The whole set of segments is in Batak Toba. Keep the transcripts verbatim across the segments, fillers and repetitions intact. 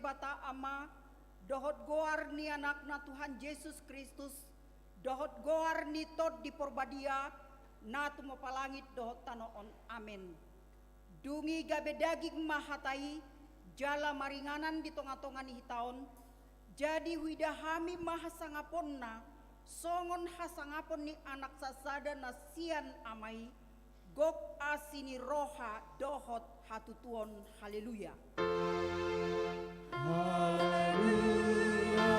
Debata Ama, dohot goar ni Anakna Tuhan Jesus Kristus, dohot goar ni Tondi Porbadia, na tumompa langit dohot tano on. Amen. Dung i gabe daging ma hata i, jala maringanan di tonga-tonga ni hita on, jadi huida hami ma hasangaponna, songon hasangapon ni Anak sasada na sian Ama i, gok asi ni roha dohot hatutuon. Haleluya. Haleluya. Haleluya.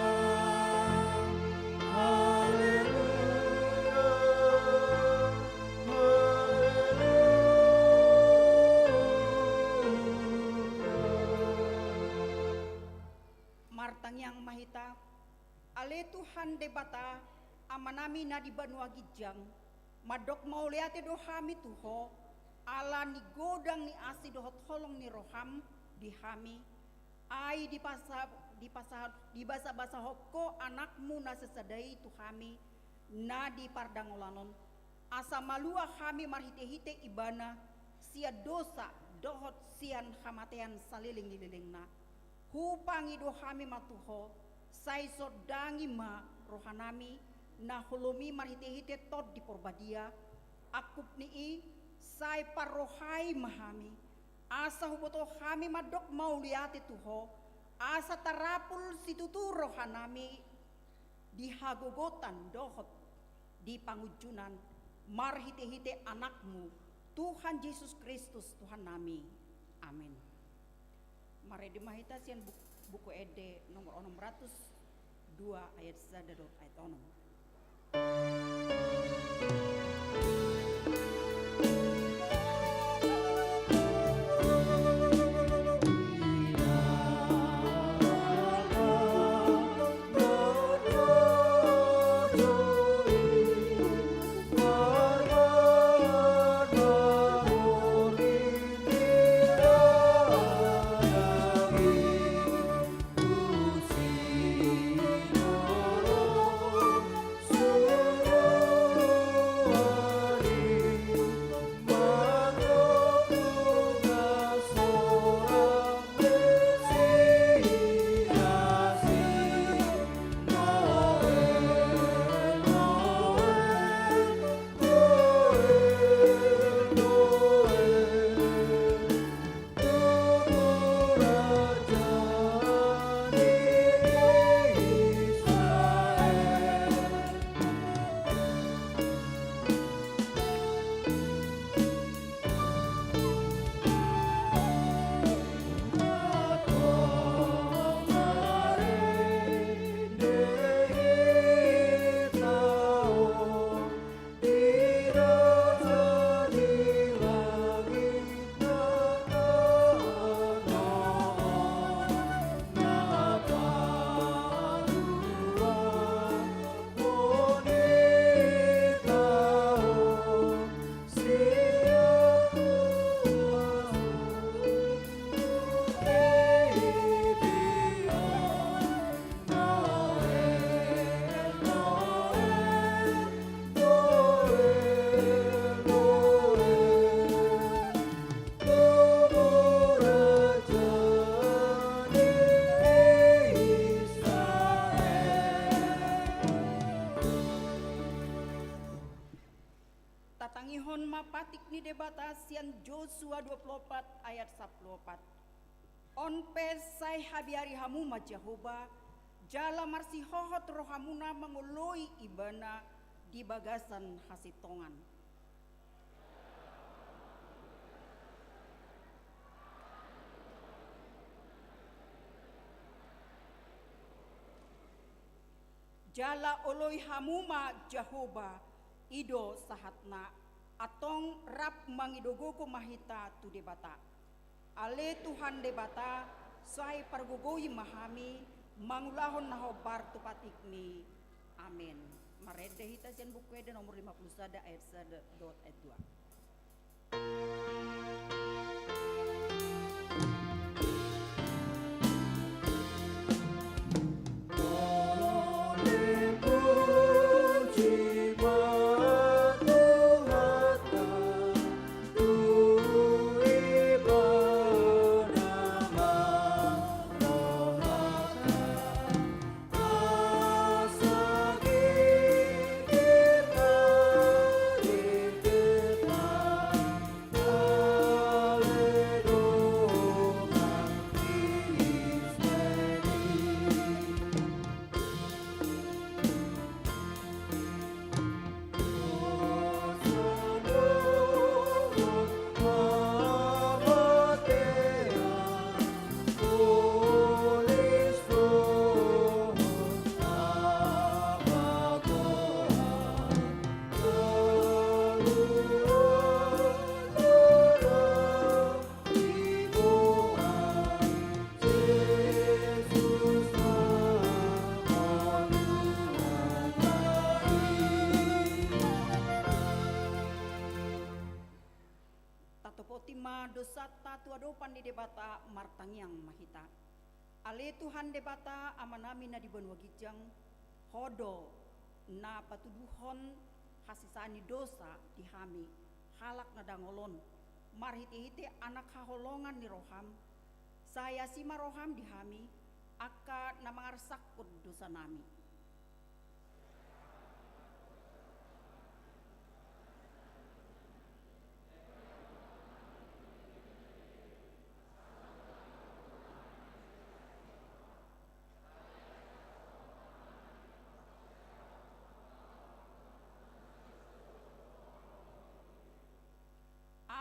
Haleluya. Martangiang ma hita. Ale Tuhan Debata, Amanami na di banua ginjang, mandok mauliate do hami tu Ho, ala ni godang ni asi dohot holong ni roham di hami, ai dipasa-, dipasa-, dibasabasahon Ho Anakmu na sasada i tu hami, na di pardangolan on, asa malua hami marhitehite Ibana, sian dosa dohot sian hamatean saleleng ni lelengna. Hupangido hami ma tu Ho, sai sondangi ma rohanami, na holom i marhitehite Tondi Porbadia, angkup ni i, sai parrohai ma hami, asa huboto hami mandok mauliate tu Ho, asa tarapul situtu rohanami, di hagogotan dohot di pangunjunan, marhitehite Anakmu, Tuhan Jesus Kristus, Tuhannami. Amen. Marende ma hita sian buk-, Buku Ende nomor onom ratus dua ayat sada dohot ayat onom. Tatangihon ma patik ni Debata sian Josua dua pulu opat ayat sampulu opat. On pe sai habiari hamu ma Jahowa, jala marsihohot rohamuna mangoloi Ibana di bagasan hasintongan. Jala oloi hamu ma Jahowa, i do sahatna. Antong rap mangido gogo ma hita tu Debata. Ale Tuhan Debata, sai pargogoi ma hami mangulahon na hombar tu patikmi. Amen. Marende hita sian Buku Ende nomor lima pulu sada ayat sada dohot ayat dua. Adopan ni Debata, martangiang ma hita. Ale Tuhan Debata, Amanami na di banua ginjang, Ho do na patuduhon hasesaan ni dosa di hami, halak na dangol on, marhitehite Anak haholongan ni roham, sai asi ma roham di hami, angka na mangarsahon dosanami.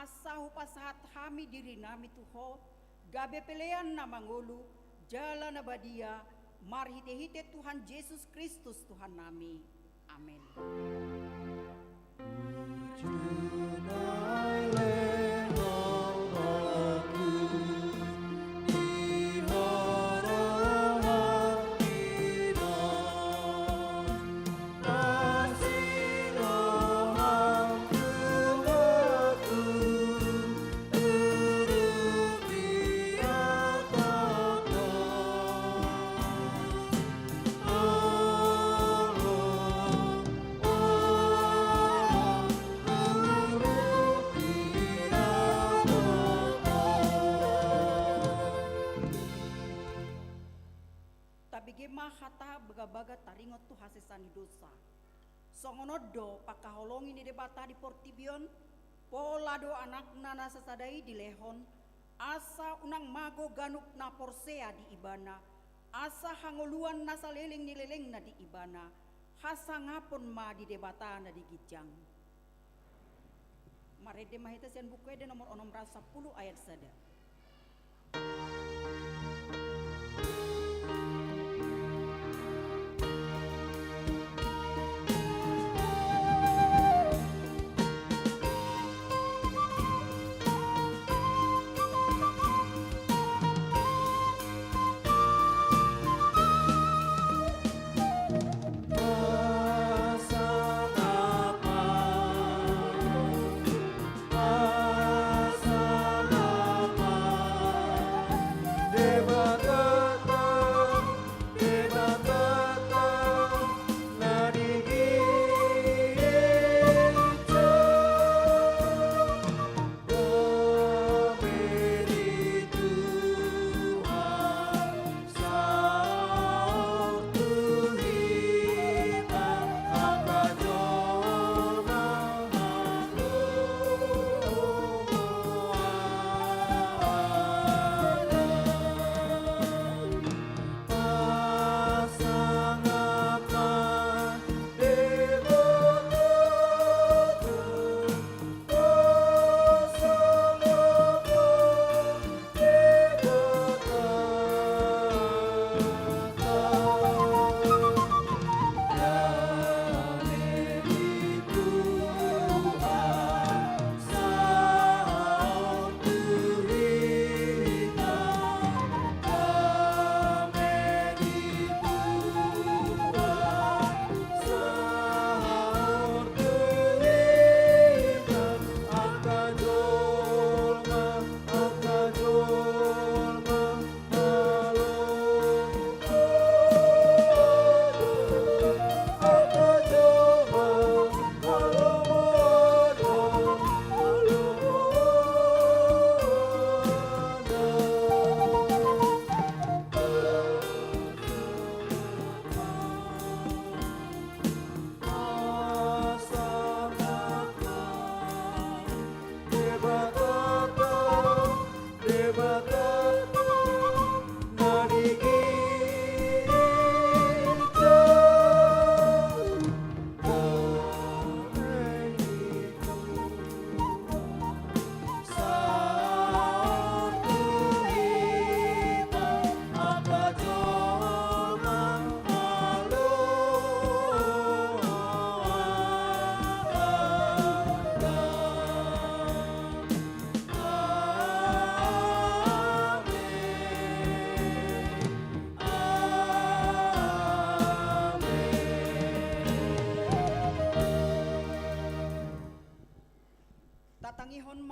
Asa hupasahat hami dirinami tu Ho, gabe pelean na mangolu, jala na badia, marhitehite Tuhan Jesus Kristus Tuhannami. Amen. Tabege ma hata bagabaga taringot tu hasesaan ni dosa. Songon on do pangkaholongi ni Debata di portibi on, pola do Anakna na sasada i dilehon, asa unang mago ganup na porsea di Ibana, asa hangoluan na saleleng ni lelengna di Ibana, hasangapon ma di Debata na di ginjang. Marende ma hita sian Buku Ende nomor onom ratus sampulu ayat sada.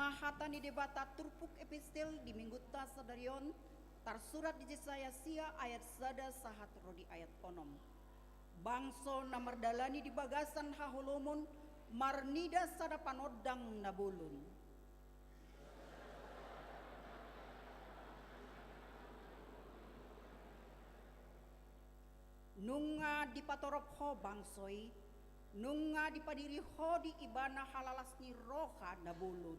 Hata ni Debata turpuk epistel di minggunta sadari on, tarsurat di Jesaya sia ayat sada sahat ro di ayat onom. Bangso na mardalani di bagasan haholomon marnida sada panondang na bolon. Nunga dipatorop ho bangso i, nunga dipadiri ho di ibana halalas ni roha na bolon.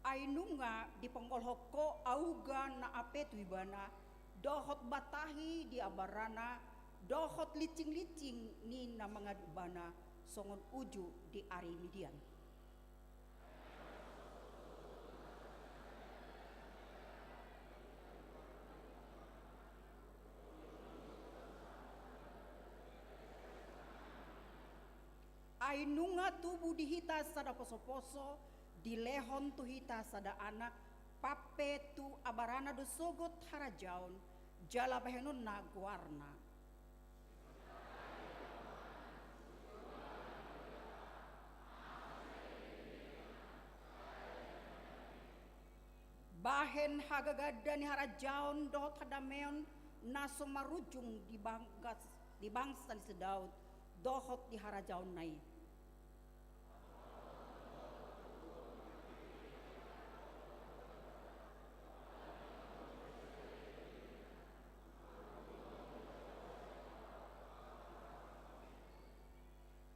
Ai nunga diponggolhon ho auga na ape tu ibana, dohot batahi di abarana, dohot licinglitsing ni na mangadu ibana, songon uju di ari Midian. Ai nunga tubu di hita sada posoposo, dilehon tu hita sada anak, pampe tu abarana do sogot harajaon, jala bahenonna goarna. Bahen hagagadon ni harajaon dohot hadameon na so marujung di banggas, di bangsa ni si Daud, dohot di harajaonna i.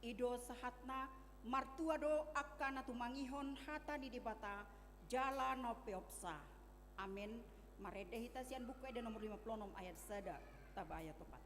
I do sahatna, martua do angka na tumangihon hata ni Debata, jala na umpeopsa. Amen. Marende hita sian Buku Ende nomor lima puluh enam ayat sada, taba ayat opat.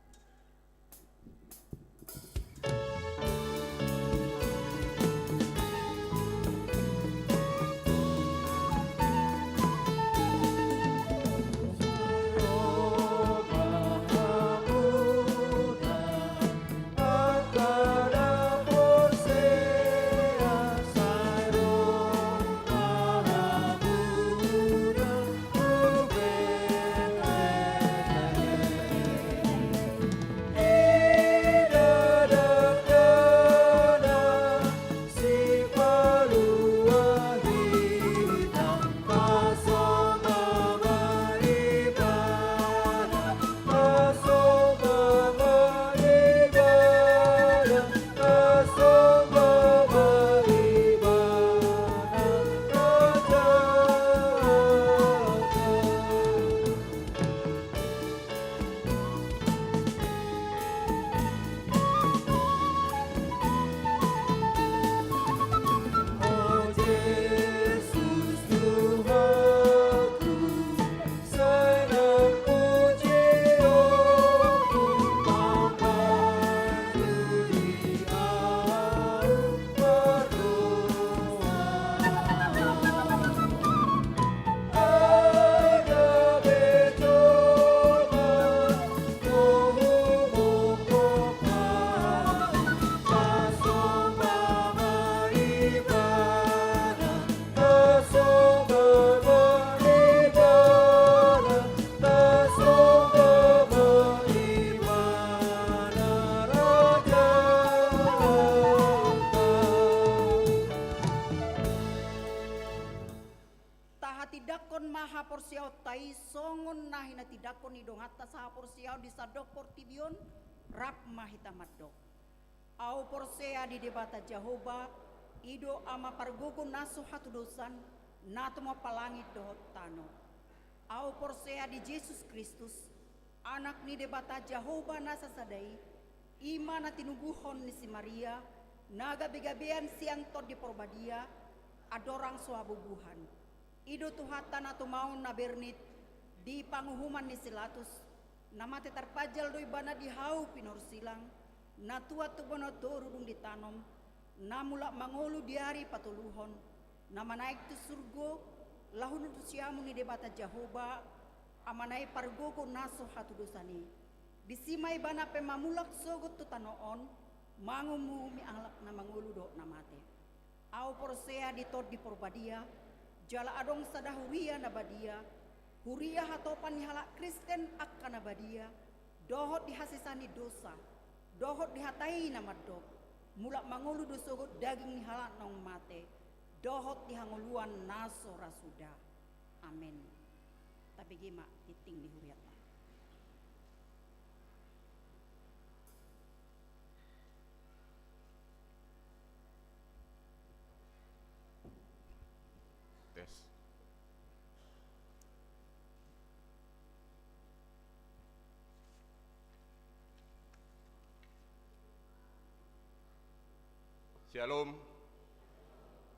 Tahatindangkon ma haporseaonta i songon na hinatindangkon ni donganta sahaporseaon di sandok portibi on. Rap ma hita mandok. Ahu porsea di Debata Jahowa, i do Ama pargogo na so hatudosan, na tumompa langit dohot tano. Ahu porsea di Jesus Kristus, Anak ni Debata Jahowa na sasada i, i ma na tinubuhon ni si Maria, na gabegabean sian Tondi Porbadia, andorang so habubuhan. I do Tuhanta na tumaon na bernit di panguhuman ni si Latus, na mate tarpajal do ibana di hau pinorsilang, na tuat tu banua toru dung ditanom, na mulak mangolu di ari patoluhon, na manaek tu surgo, laho nunga tu siamun ni Debata Jahowa, Amana i pargogo na so hatudosan i. Disi ma ibana pe mamulak sogot tu tano on, manguhumuhumi halak na mangolu dohot na mate. Ahu porsea di Tondi Porbadia, jala adong sada huria na badia, Huria hatopan ni halak Kristen angka na badia, dohot di hasesaan ni dosa, dohot di hata i na mandok, mulak mangolu do sogot daging ni halak naung mate, dohot di hangoluan na so ra suda. Amen. Tabege ma tingting ni hurianta. Tes. Syalom.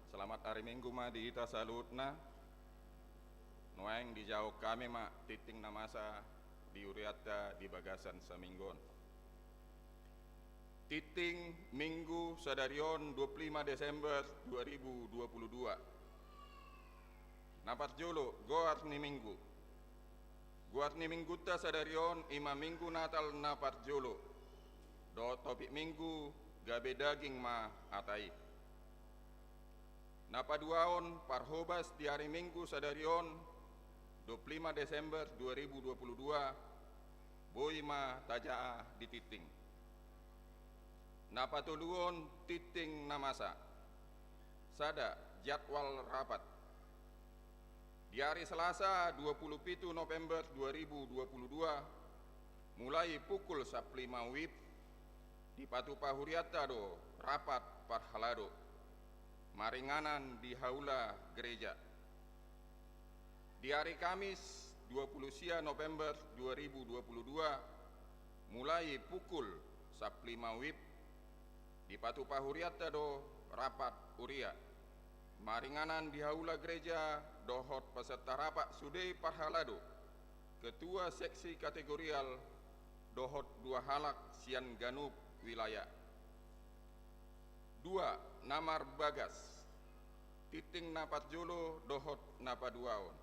Selamat hari Minggu ma di hita saluhutna. Nuaeng dijawab hami ma tingting na masa di hurianta di bagasan saminggu on. Tingting Minggu sadari on dua puluh lima Desember dua ribu dua puluh dua. Na parjolo, goar ni Minggu. Goar ni Minggunta sadari on i ma Minggu Natal na parjolo. Dohot topik Minggu, gabe daging ma hata i. Na paduahon, parhobas di ari Minggu sadari on, dua puluh lima Desember dua ribu dua puluh dua, boi ma tajaa di tingting. Na patoluhon, tingting na masa. Sada, jadwal rapat. Di ari Selasa dua puluh pitu November dua ribu dua puluh dua, mulai pukul sampulu lima wib, dipatupa hurianta do rapat parhalado, maringanan di aula gereja. Di ari Kamis dua puluh sia November dua ribu dua puluh dua, mulai pukul sampulu lima wib, dipatupa hurianta do rapat huria, maringanan di aula gereja dohot peserta rapat sude parhalado, ketua seksi kategorial dohot dua halak sian ganup wilayah. Dua, na marbagas. Tingting na parjolo dohot na paduahon.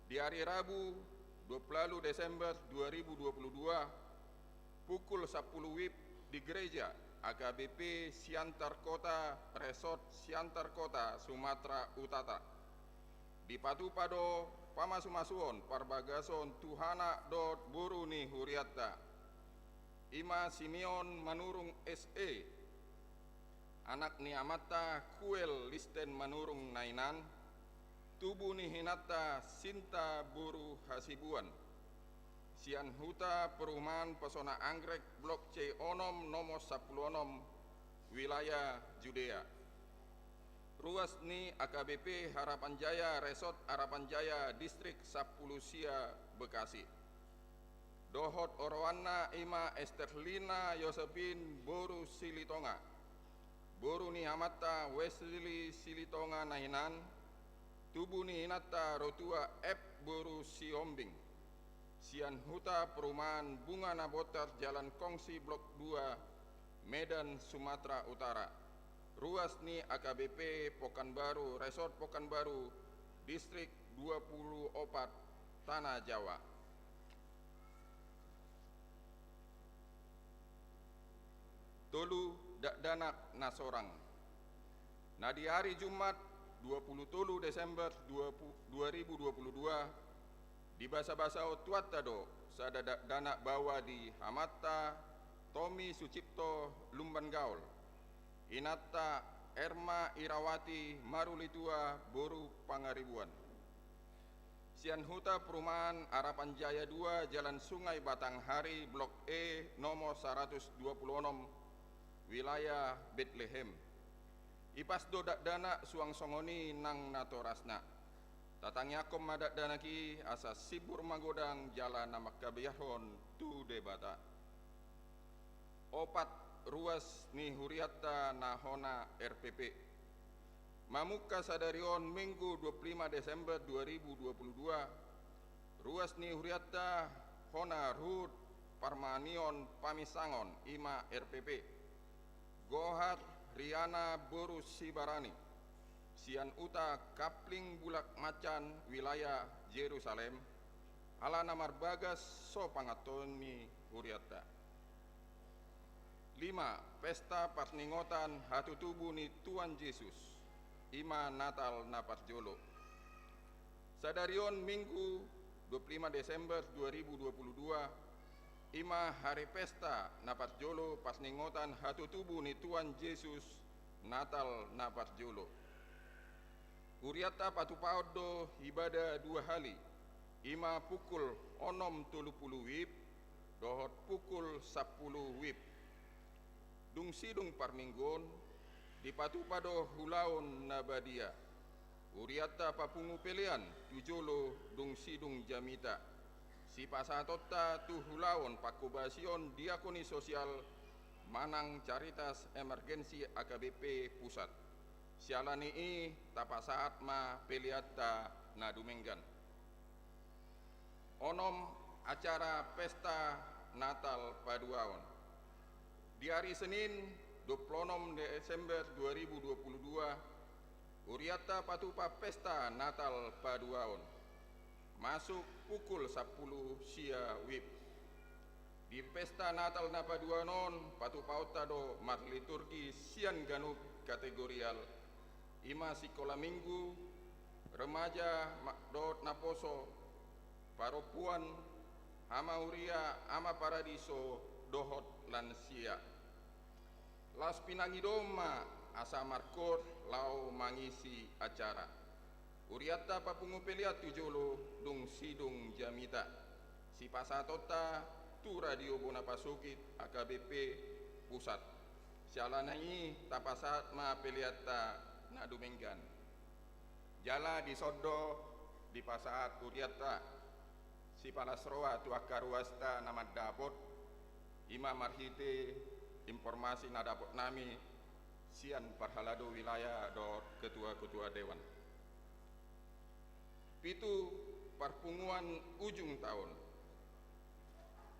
Di ari Rabu dua puluh ualu Desember dua ribu dua puluh dua, pukul sampulu wib di gereja A K B P Siantar Kota, Resort Siantar Kota, Sumatera Utara, dipatupa do pamasumasuon parbagason tu anak dohot boru ni hurianta, i ma Simeon Manurung S E, anak ni amanta Kuel Listen Manurung na inan, tubu ni inanta Sinta boru Hasibuan, sian huta perumahan Pesona Anggrek, Blok C onom, nomor sampulu onom, wilayah Judea. Ruas ni A K B P Harapan Jaya, Resort Harapan Jaya, Distrik sampulu sia, Bekasi. Dohot oroanna, i ma Esterlina Yosepin boru Silitonga, boru ni amanta Wesley Silitonga na inan, tubu ni inanta Rotua F boru Siombing, sian huta perumahan Bunga Nabontar, Jalan Kongsi, Blok dua, Medan, Sumatera Utara. Ruas ni A K B P Pekanbaru, Resort Pekanbaru, Distrik dua puluh opat, Tanah Jawa. Tolu, dakdanak na sorang. Na di ari Jumat dua puluh tolu Desember dua ribu dua puluh dua, dibasabasahon Tuhanta do sada dakdanak baoa di amanta Tommy Sucipto Lumban Gaol, inanta Erma Irawati Marulitua boru Pangaribuan, sian huta perumahan Harapan Jaya dua, Jalan Sungai Batanghari, Blok E, nomor saratus dua puluh onom, wilayah Betlehem. Ipas do dakdanak suang songon i nang natorasna. Tatangiangkon ma dakdanak i asa simbur magodang jala na mangkabiarhon tu Debata. Opat, ruas ni hurianta na hona R P P. Mamungka sadari on Minggu dua puluh lima Desember dua ribu dua puluh dua, ruas ni hurianta hona ruhut parmanion paminsangon, i ma R P P. Gohar Riana boru Sibarani, sian huta Kapling Bulak Macan, wilayah Jerusalem, ala na marbagas so pangantusion ni hurianta. Lima, pesta parningotan hatutubu ni Tuhan Jesus, i ma Natal na parjolo. Sadari on Minggu dua puluh lima Desember dua ribu dua puluh dua, i ma hari pesta na parjolo parningotan hatutubu ni Tuhan Jesus Natal na parjolo. Hurianta patupaon do ibada dua hali, i ma pukul onom tolu pulu WIB dohot pukul sampulu WIB. Dung sidung parmingguon, dipatupa do ulaon na badia. Hurianta papungu pelean tu jolo dung sidung jamita. Sipasahatonta tu ulaon pangkobasion diakoni sosial manang Caritas Emergensi A K B P Pusat. Siala ni i tapasahat ma peleanta na dumenggan. Onom acara pesta Natal paduaon. Di ari Senin dua puluh onom Desember dua ribu dua puluh dua, hurianta patupa pesta Natal paduaon. Masuk pukul sampulu sia WIB. Di pesta Natal na paduaon on patupaonta do marliturgi sian ganup kategorial, i ma sikola minggu, remaja ma-, dohot naposo, parompuan, hama huria, ama paradiso, dohot lansia. Laos pinangido ma asa markoor laho mangisi acara. Hurianta papungu pelean tu jolo dung sidung jamita. Sipasahatonta tu Radio Bona Pasogit A K B P Pusat. Siala ni i tapasahat ma peleanta na dumenggan. Jala dison do dipasahat hurianta sipalas roha tu angka ruasta na mandapot, i ma marhite informasi na dapotnami sian parhalado wilaya dohot ketua-ketua dewan. Pitu, parpunguan ujung taon.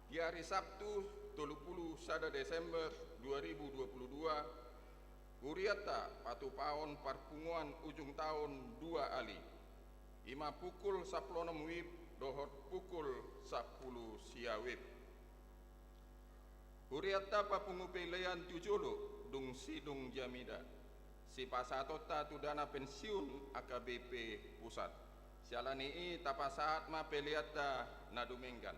Di ari Sabtu tolu pulu sada Desember dua ribu dua pulu dua, hurianta patupaon parpunguan ujung taon dua ali, i ma pukul sampulu onom WIB dohot pukul sampulu sia WIB. Hurianta papungu pelean tu jolo dung sidung jamita. Sipasahatonta tu dana pensiun A K B P Pusat. Siala ni i tapasahat ma peleanta na dumenggan.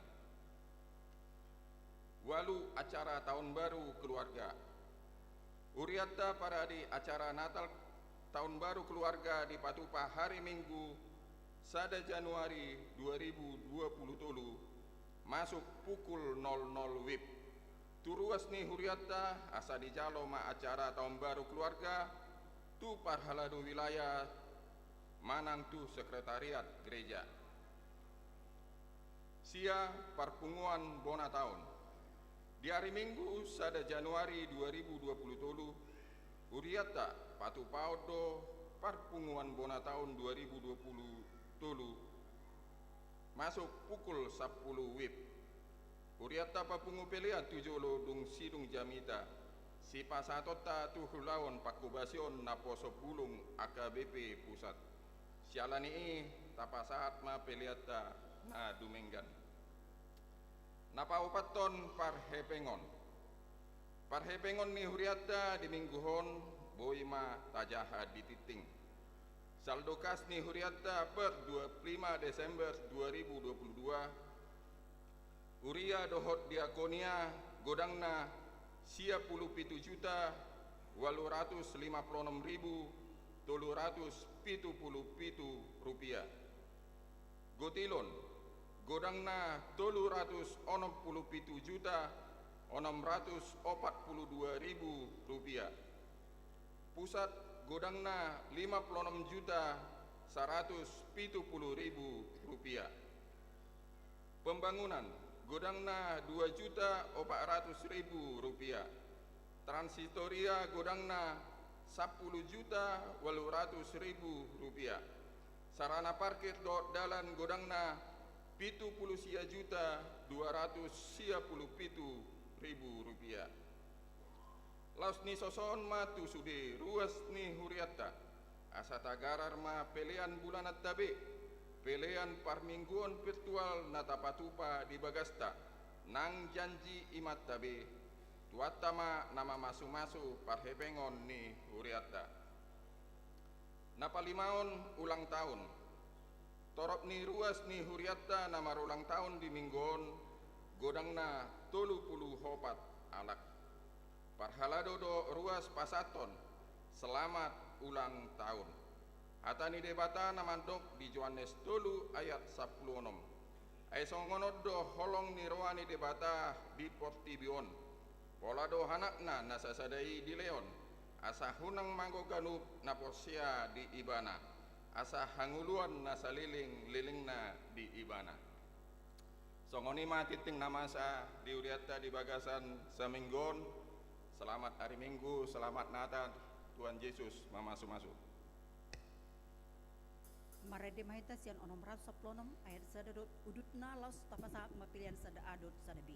Ualu, acara taon baru keluarga. Hurianta parade acara Natal taon baru keluarga dipatupa hari Minggu sada Januari dua ribu dua pulu tolu, masuk pukul nol nol WIB. Tu ruas ni hurianta asa dijalo ma acara taon baru keluarga tu parhalado wilaya manang tu sekretariat gereja. Sia, parpunguan bona taon. Di ari Minggu sada Januari dua ribu dua pulu tolu, hurianta patupaon do parpunguan bona taon dua ribu dua pulu tolu, masuk pukul sampulu WIB. Hurianta papungu pelean tu jolo dung sidung jamita. Sipasahatonta tu ulaon pangkobasion naposo bulung A K B P Pusat. Siala ni i tapasahat ma peleanta na dumenggan. Na paopathon, parhepengon. Parhepengon ni hurianta di Minggu on boi ma tajaha di tingting. Saldo kas ni hurianta per dua pulu lima Desember dua ribu dua pulu dua, huria dohot diakonia, godangna sia pulu pitu juta ualu ratus lima pulu onom ribu tolu ratus pitu pulu pitu rupiah. Gotilon, godangna tolu ratus onom pulu pitu juta onom ratus opat pulu dua ribu rupiah. Pusat, godangna lima pulu onom juta saratus pitu pulu ribu rupiah. Pembangunan, godangna dua juta opat ratus ribu rupiah. Transitoria, godangna sampulu juta ualu ratus ribu rupiah. Sarana parkir dohot dalan, godangna pitu pulu sia juta dua ratus sia pulu pitu ribu rupiah. Laos nisosohon ma tu sude ruas ni hurianta, asa tagarar ma pelean bulananta be, pelean parmingguon virtual na tapatupa di bagasta, nang janji imanta be, Tuhanta ma na mamasumasu parhepengon ni hurianta. Na palimaon, ulang tahun. Torop ni ruas ni hurianta na marulang taon di Minggu on, godangna tolu pulu opat halak. Parhalado do ruas pasahathon selamat ulang tahun. Hata ni Debata na mandok di Johannes tolu ayat sampulu onom. Ai songon on do holong ni roha ni Debata di portibi on. Pola do anakna na sasada i dilehon, asa unang mago ganup na porsea di ibana, asa hangoluan na saleleng-lelengna di ibana. Songon i ma tingting na masa di hurianta di bagasan saminggu on. Selamat hari Minggu, selamat Natal, Tuhan Yesus mamasu-masu. Marende ma hita sian onom ratus sampulu onom ayat sada dohot udutna, laos tapasahat ma pelean sada A dohot sada B.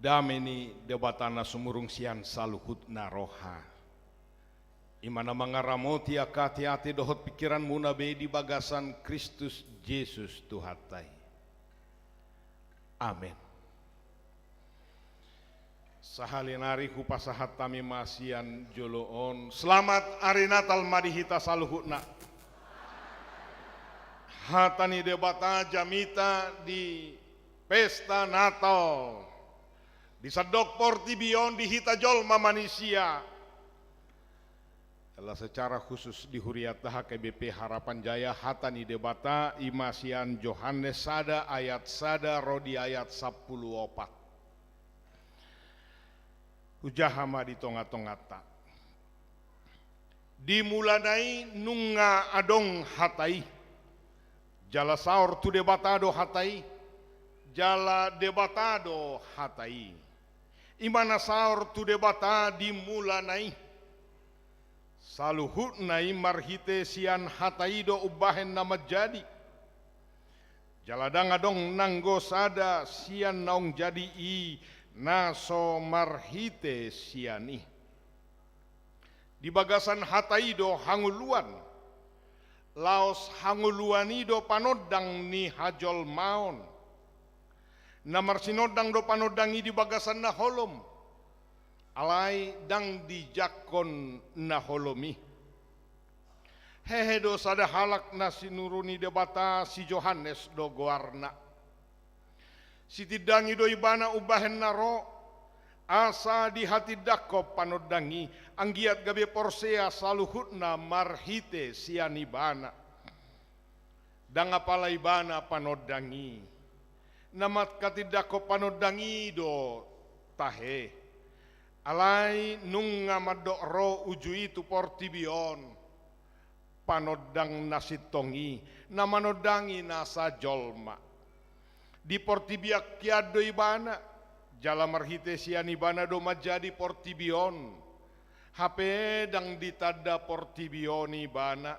Dame ni Debata na sumurung sian saluhutna roha, i ma na mangaramoti angka ateate dohot pingkiranmuna be di bagasan Kristus Jesus Tuhanta i. Amen. Sahali nari hupasahat hami ma sian jolo on. Selamat ari Natal ma di hita saluhutna. Hata ni Debata jamita di pesta Natal di sandok portibi on di hita jolma manisia. Jala secara khusus di hurianta H K B P Harapan Jaya, hata ni Debata i ma sian Johannes sada ayat sada ro di ayat sampulu opat. Hujaha ma di tonga-tonganta. Di mulana i nunga adong Hata i. Jala saor tu Debata do Hata i. Jala Debata do Hata i. I ma na saor tu Debata di mulana i. Saluhutna i marhite sian Hata i do umbahen na manjadi. Jala ndang adong nanggo sada sian naung jadi i na so marhite sian i. Di bagasan Hata i do hangoluan. Laos hangoluan i do panondang ni hajolmaon. Na marsinondang do panondang i di bagasan na holom. Alai ndang dijangkon na holom i. Hehe do sada halak na sinuru ni Debata, si Johannes do goarna. Sitindangi do ibana umbahen na ro, asa dihatindangkon panondang i, anggiat gabe porsea saluhutna marhite sian ibana. Ndang apala ibana panondang i. Na mangkatindangkon panondang i do tahe. Alai nunga mandok ro uju i tu portibi on. Panondang na sintong i, na manondangi nasa jolma. Di portibi angka an do ibana, jala marhite sian ibana do manjadi portibi on. Hape ndang ditanda portibi on ibana.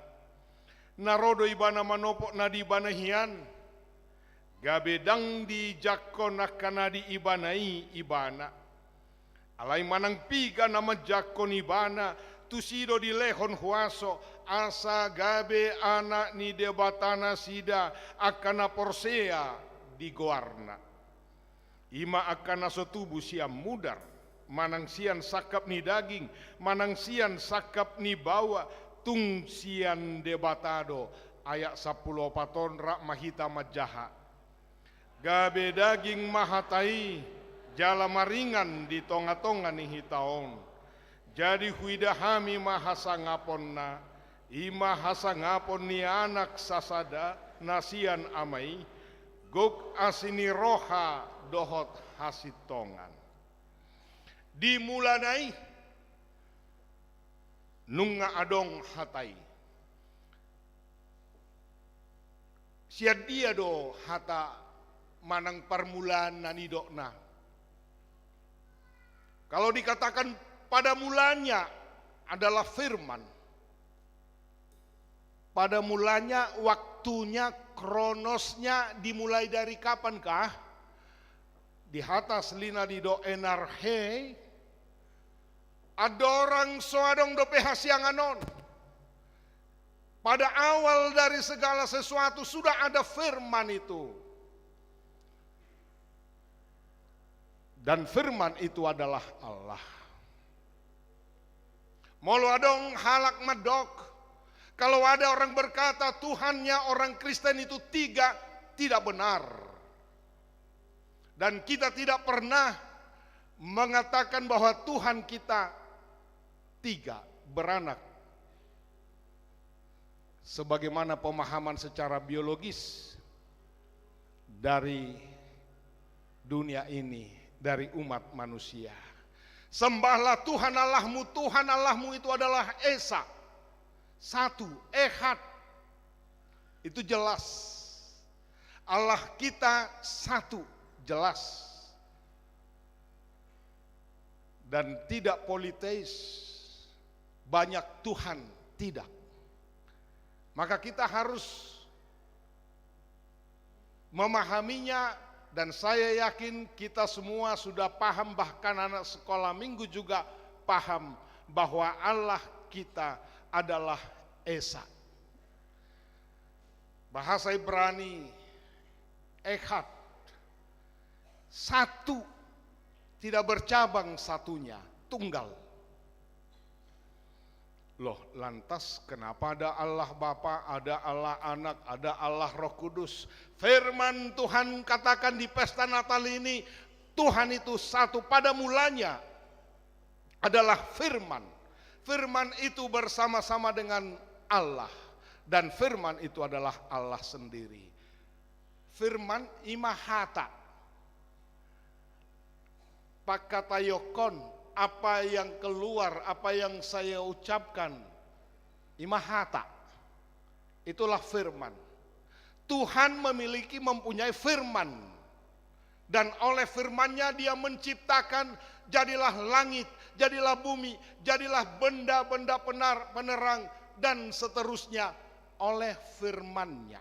Na ro do ibana manopot na di ibana hian. Gabe ndang dijangkon angka na di ibana i ibana. Alai manang piga na manjangkon ibana, tusi do dilehon huaso, asa gabe anak ni Debata nasida angka na porsea di goarna. I ma angka na so tubu sian mudar, manang sian sangkap ni daging, manang sian sangkap ni baoa, tung sian Debata do. Ayat sampulu opat on rap ma hita manjaha. Gabe daging ma Hata i, jala maringan di tonga-tonga ni hita on. Jadi huida hami ma hasangaponna, i ma hasangapon ni Anak sasada na sian Ama i, gok asi ni roha dohot hasintongan. Di mulana i nunga adong Hata i. Sian dia do hata manang parmulaan na nidokna? Kalau dikatakan pada mulanya adalah firman. Pada mulanya, waktunya, kronosnya dimulai dari kapankah? Di hata aslina didok en arche, andorang so adong dope hasiangan on. Pada awal dari segala sesuatu sudah ada firman itu. Dan firman itu adalah Allah. Molo adong halak mandok, kalau ada orang berkata Tuhannya orang Kristen itu tiga, tidak benar. Dan kita tidak pernah mengatakan bahwa Tuhan kita tiga, beranak. Sebagaimana pemahaman secara biologis dari dunia ini, dari umat manusia. Sembahlah Tuhan Allahmu, Tuhan Allahmu itu adalah Esa. Satu, Ehad. Itu jelas. Allah kita satu, jelas. Dan tidak politeis, banyak Tuhan, tidak. Maka kita harus memahaminya Dan saya yakin kita semua sudah paham, bahkan anak sekolah minggu juga paham bahwa Allah kita adalah Esa. Bahasa Ibrani, Echad, satu, tidak bercabang satunya, tunggal. Loh, lantas kenapa ada Allah Bapa, ada Allah Anak, ada Allah Roh Kudus? Firman Tuhan katakan di pesta Natal ini, Tuhan itu satu, pada mulanya adalah Firman. Firman itu bersama-sama dengan Allah. Dan Firman itu adalah Allah sendiri. Firman i ma hata. Pangkataion, apa yang keluar, apa yang saya ucapkan, i ma hata. Itulah firman. Tuhan memiliki, mempunyai firman. Dan oleh firman-Nya Dia menciptakan, jadilah langit, jadilah bumi, jadilah benda-benda penar-, penerang, dan seterusnya oleh firman-Nya.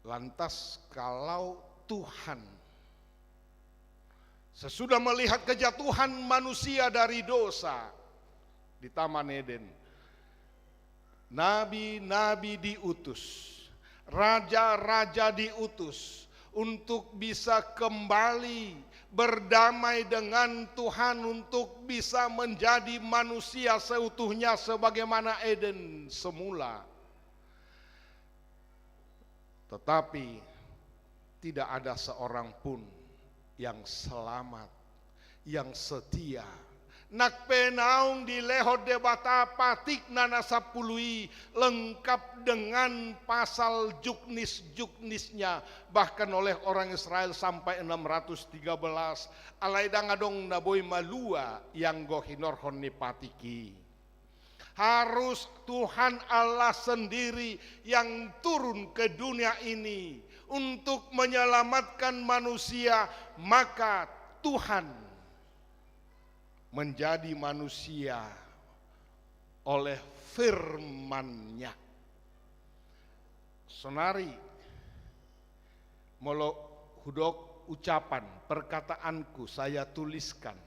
Lantas kalau Tuhan sesudah melihat kejatuhan manusia dari dosa di Taman Eden, nabi-nabi diutus, raja-raja diutus untuk bisa kembali berdamai dengan Tuhan, untuk bisa menjadi manusia seutuhnya sebagaimana Eden semula. Tetapi tidak ada seorang pun yang selamat, yang setia. Nang pe naung dilehon Debata patikna na sampulu i, lengkap dengan pasal juknis-juknisnya, bahkan oleh orang Israel sampai enam ratus tiga belas, alai ndang adong na boi malua ianggo hinorhon ni patik i. Harus Tuhan Allah sendiri yang turun ke dunia ini untuk menyelamatkan manusia, maka Tuhan menjadi manusia oleh firman-Nya. Saonari, molo hudok ucapan, perkataanku saya tuliskan,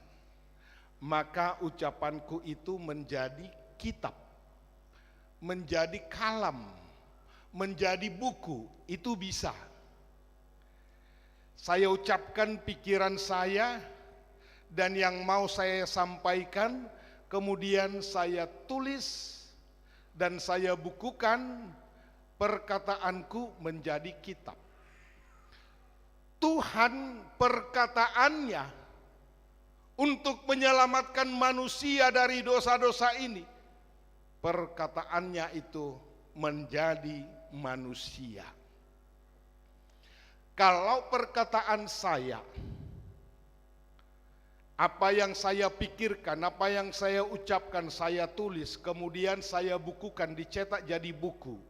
maka ucapanku itu menjadi kitab, menjadi kalam, menjadi buku, itu bisa. Saya ucapkan pikiran saya dan yang mau saya sampaikan, kemudian saya tulis dan saya bukukan, perkataanku menjadi kitab. Tuhan, perkataannya untuk menyelamatkan manusia dari dosa-dosa ini, perkataannya itu menjadi manusia. Kalau perkataan saya, apa yang saya pikirkan, apa yang saya ucapkan, saya tulis, kemudian saya bukukan, dicetak jadi buku.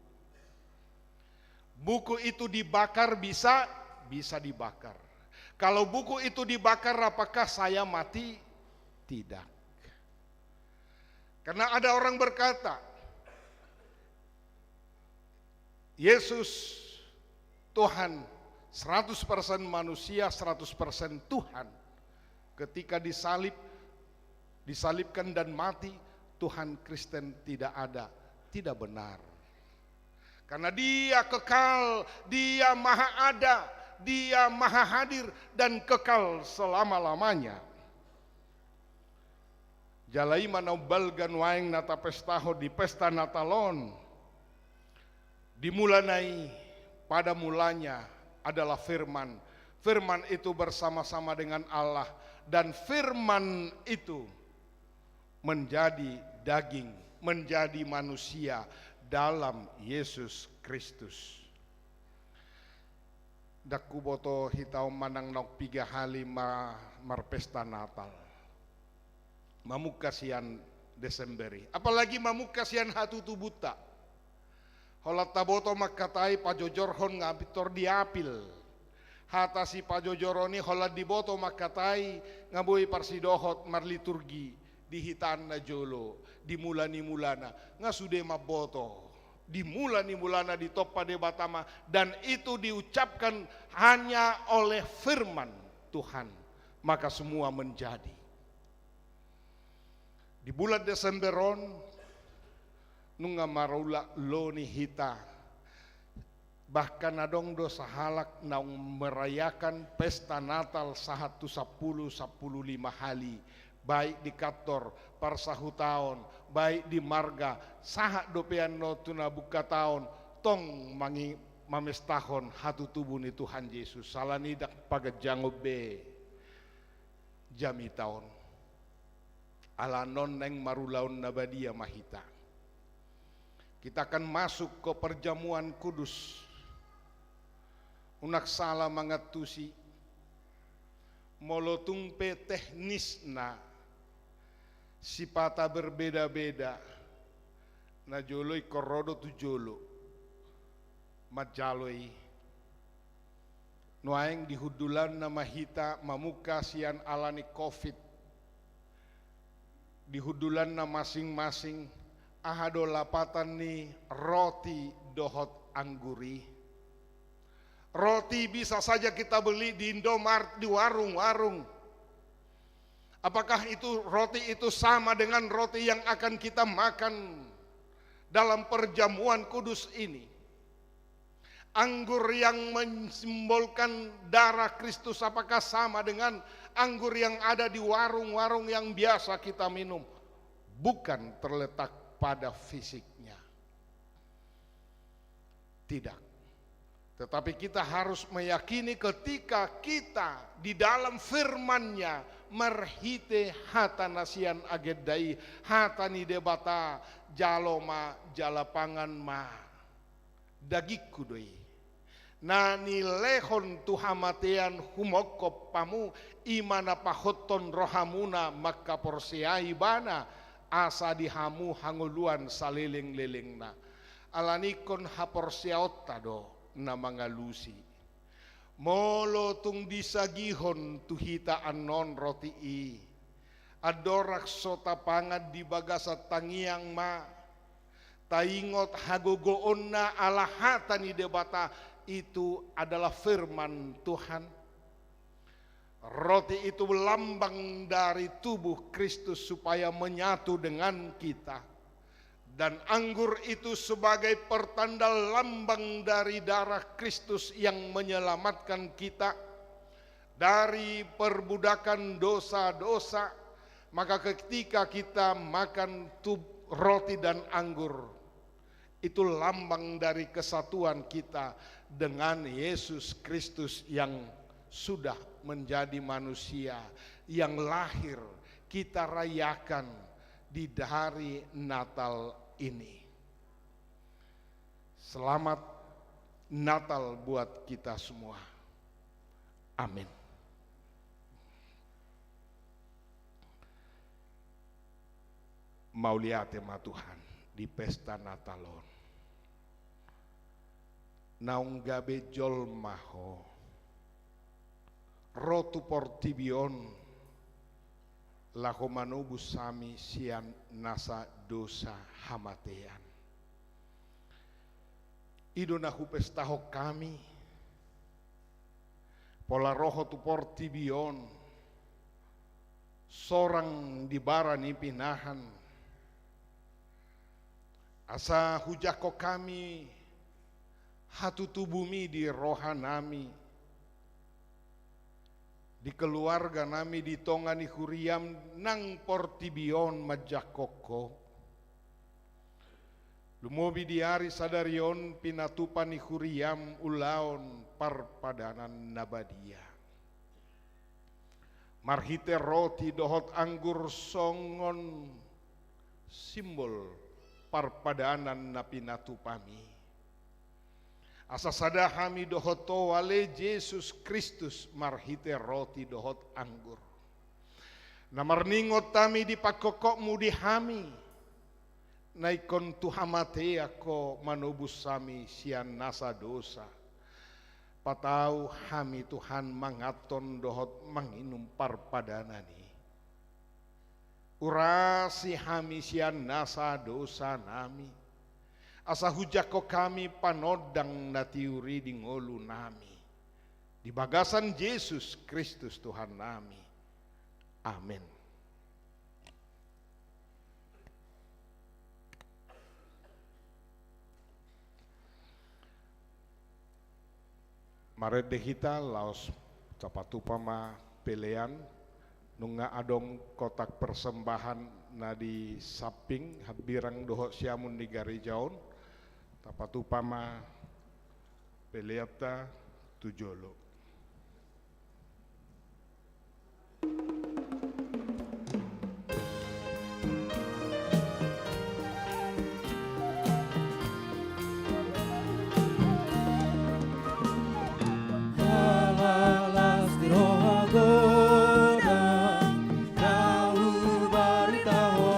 Buku itu dibakar bisa, bisa dibakar. Kalau buku itu dibakar, apakah saya mati? Tidak. Karena ada orang berkata, Yesus Tuhan, seratus persen manusia, seratus persen Tuhan. Ketika disalib, disalibkan dan mati, Tuhan Kristen tidak ada, tidak benar. Karena Dia kekal, Dia maha ada, Dia maha hadir, dan kekal selama-lamanya. Jala i ma na umbalga nuaeng na tapestahon di pesta Natal on. Di mulana i, pada mulanya adalah Firman. Firman itu bersama-sama dengan Allah, dan Firman itu menjadi daging, menjadi manusia dalam Yesus Kristus. Ndang huboto hita on manang naung piga hali ma-, marpesta Natal. Mamungka sian Desember i. Apalagi mamungka sian hatutubunta. Holan taboto mangkatai pajojorhon nga pintor diapil. Hata sipajojoron i holan diboto mangkatai nga boi parsidohot marliturgi di hitaan na jolo, di mula ni mulana, nga sude mamboto Di mula ni mulana ditompa Debata ma, dan itu diucapkan hanya oleh firman Tuhan, maka semua menjadi. Di bulan Desember on, nunga marula lo ni hita. Bahkan adong do sahalak naung merayakan pesta Natal sahat tu sampulu, sampulu lima hali, baik di kantor, parsahutaon, baik di marga, sahat dope annon tu na buka taon, tong mangi-, mamestahon hatutubu ni Tuhan Jesus. Alani i ndang paganjangon be jamita on. Ala annon naeng marulaon na badia ma hita. Kita akan masuk ke perjamuan kudus. Unang sala mangantusi. Molo tung pe teknisna sipata berbeda-beda, na jolo ingkon ro do tu jolo manjalo i. Nuaeng di hundulanna ma hita mamungka sian ala ni covid. Di hundulanna masing-masing, aha do lapatan ni roti dohot anggur i? Roti bisa saja kita beli di Indomaret, di warung-warung. Apakah itu roti itu sama dengan roti yang akan kita makan dalam perjamuan kudus ini? Anggur yang mensimbolkan darah Kristus, apakah sama dengan anggur yang ada di warung-warung yang biasa kita minum? Bukan terletak pada fisiknya. Tidak. Tetapi kita harus meyakini ketika kita di dalam firman-Nya marhite hata na sian agenda i, hata ni Debata, jalo ma, jala pangan ma. Dagingku do i, na nilehon tu hamatean humongkop hamu, i ma na pahothon rohamuna mangkaporseai Ibana, asa di hamu hangoluan saleleng-lelengna. Alani ingkon haporseaonta do na mangalusi. Molo tung disagihon tu hita annon roti i, andorang so tapangan di bagasan tangiang ma, taingot hagogoonna ala hata ni Debata, itu adalah firman Tuhan. Roti itu lambang dari tubuh Kristus supaya menyatu dengan kita. Dan anggur itu sebagai pertanda lambang dari darah Kristus yang menyelamatkan kita dari perbudakan dosa-dosa. Maka ketika kita makan tub-, roti dan anggur, itu lambang dari kesatuan kita dengan Yesus Kristus yang sudah menjadi manusia, yang lahir kita rayakan di hari Natal ini. Selamat Natal buat kita semua. Amin. Mauliate ma Tuhan di pesta Natal on. Naung gabe jolma Ho, ro tu portibi on laho manobus hami sian nasa dosa hamatean. I do na hupestahon hami, pola ro Ho tu portibi on, sorang di bara ni pinahan, asa hujangkon hami hatutubu-Mi di rohanami, di keluarganami, di tonga ni huriam nang portibi on manjangkon Ho. Lumobi di ari sadari on pinatupa ni huriam ulaon parpadanan na badia. Marhite roti dohot anggur songon simbol parpadanan na pinatupa-Mi. Asa sada hami dohot Ho ale Jesus Kristus marhite roti dohot anggur. Na marningot hami di pangkophop-Mu di hami, na ingkon tu hamatean Ho manobus hami sian nasa dosa. Patau hami Tuhan manganhon dohot manginum parpadanan i. Urasi hami sian nasa dosanami. asa hujangkon hami panondang na tiur i di ngolunami. Di bagasan Jesus Kristus Tuhannami. Amen. Marende hita laos tapatupa ma pelean. Nunga adong kotak persembahan na di samping hambirang dohot siamun ni gareja on. Tapatupa ma peleanta tu jolo. Las di roha godang na hubarita ho,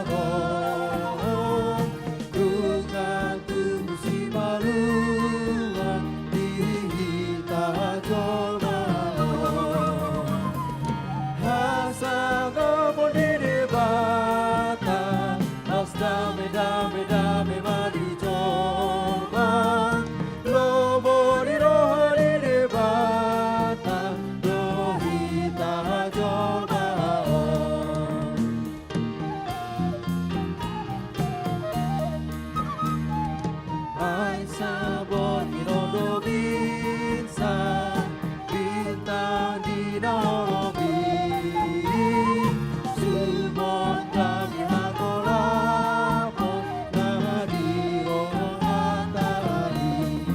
nunga tumbu simalua di hita jolma on. Hasangapon di Debata, las dame, dame, dame ma di jolma. Lomo ni roha ni Debata do hita jolma on. Ai sabot ni rodo binsa, bintang di na holom i, sumondang di hatolapon na di rohanta i.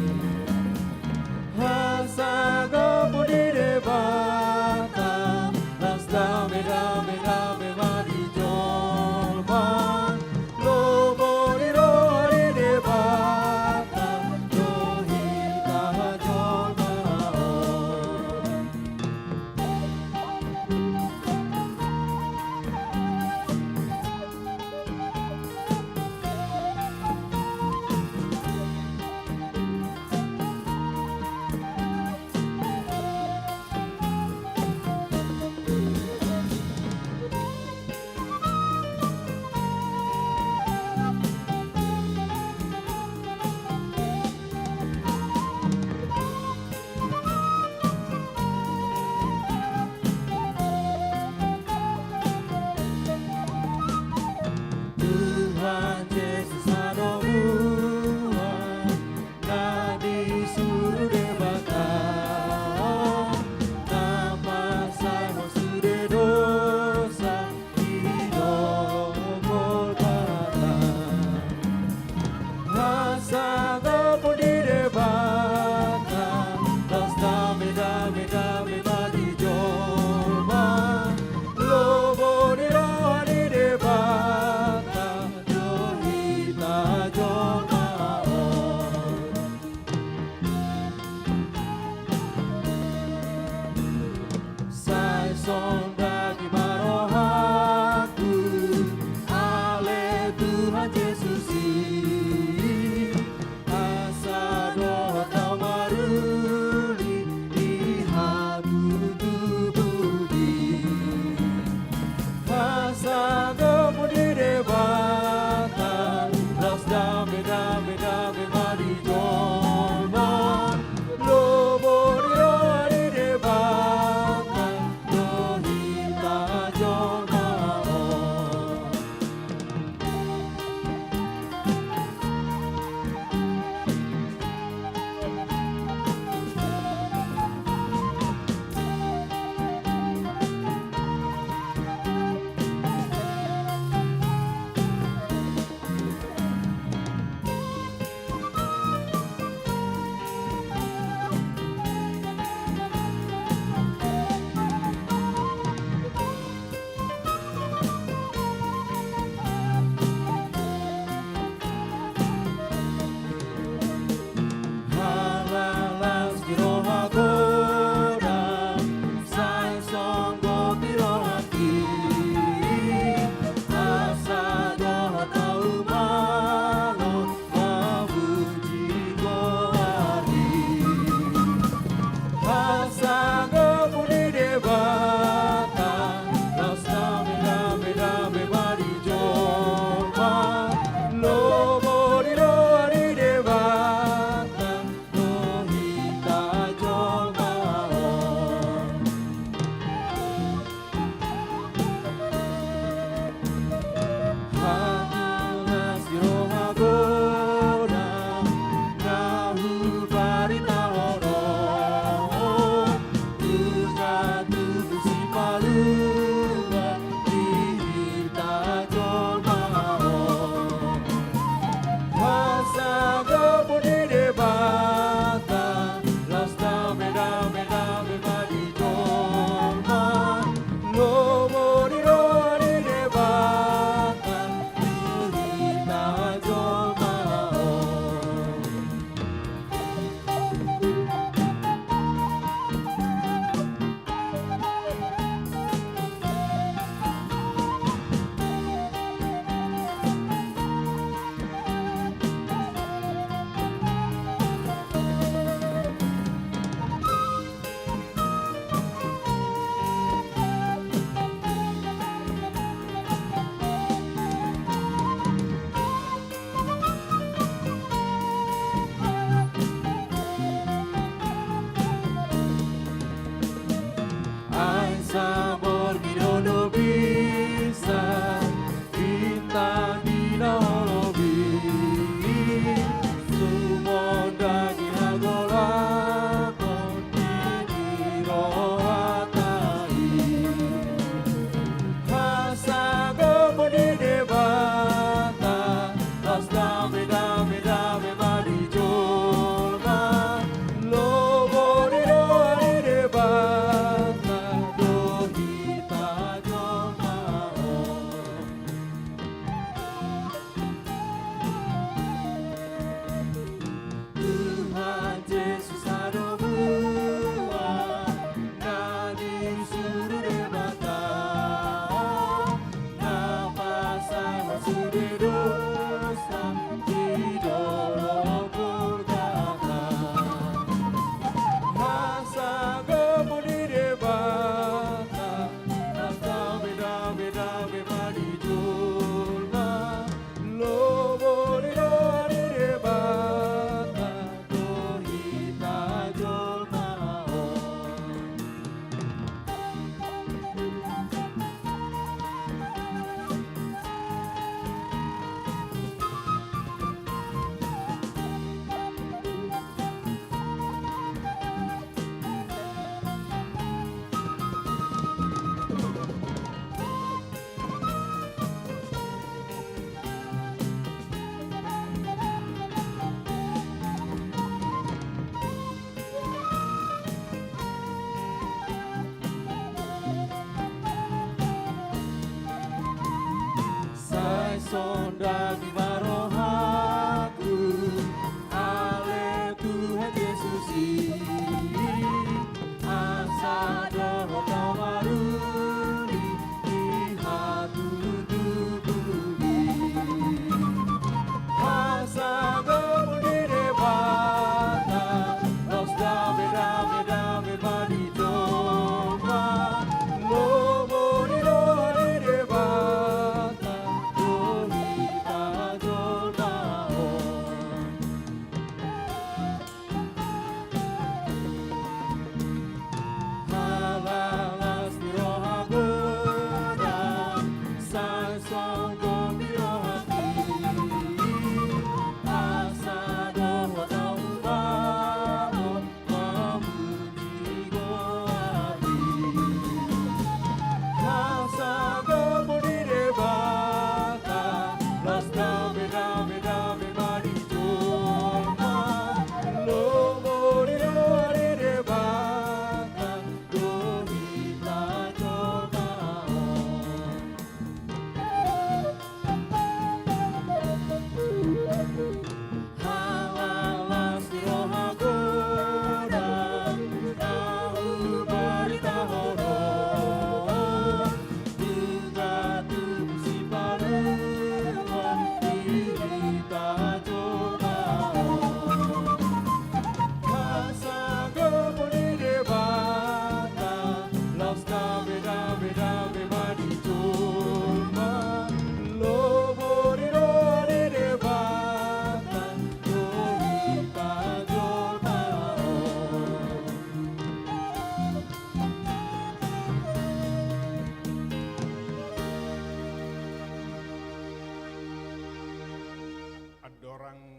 Hasangapon di Debata, las dame, dame, dame ma di jolma. Lomo ni roha ni Debata do hita jolma on. Tuhan Jesus adong hu, na disuru Debata, na pasahat sude dosa di dolok Golgata. Hasangapon di Debata, las dame, dame, dame ma di jolma. Lomo ni roha ni Debata do hita jolma on. Sai sondaki ma rohangku ale Tuhan Jesus i.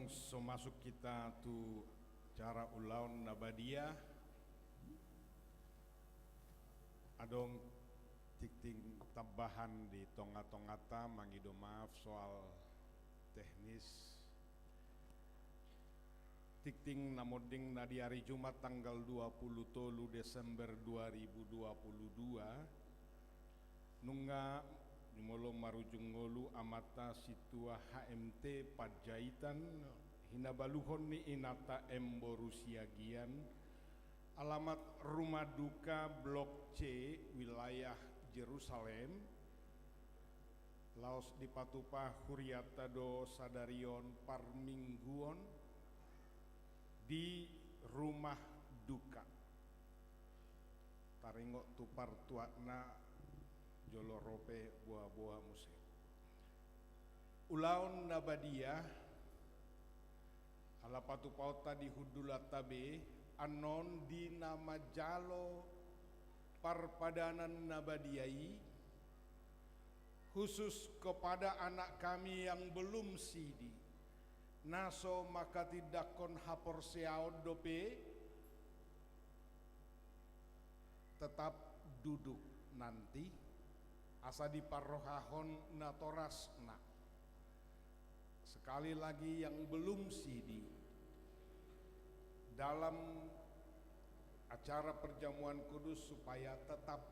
So masuk hita tu acara ulaon na badia, adong tingting tambahan di tonga-tongata, mangido maaf soal teknis. Tingting na monding na di ari Jumat tanggal dua puluh tolu Desember dua ribu dua puluh dua, nunga jumolo marujung ngolu amanta Sintua H M T Panjaitan, hinabaluhon ni inanta M Boru Siagian, alamat rumah duka Blok C, wilayah Jerusalem, laos dipatupa hurianta do sadari on parmingguon di rumah duka. Taringot tu partuatna jolo ro pe boa-boa muse. Ulaon na badia, ala patupaonta di hundulanta be, annon di na manjalo parpadanan na badia i, khusus kepada anak kami yang belum sidi, na so manghatindanghon haporseaon dope, tetap duduk nanti, asa diparrohahon natorasna. Sekali lagi, yang belum sidi dalam acara perjamuan kudus supaya tetap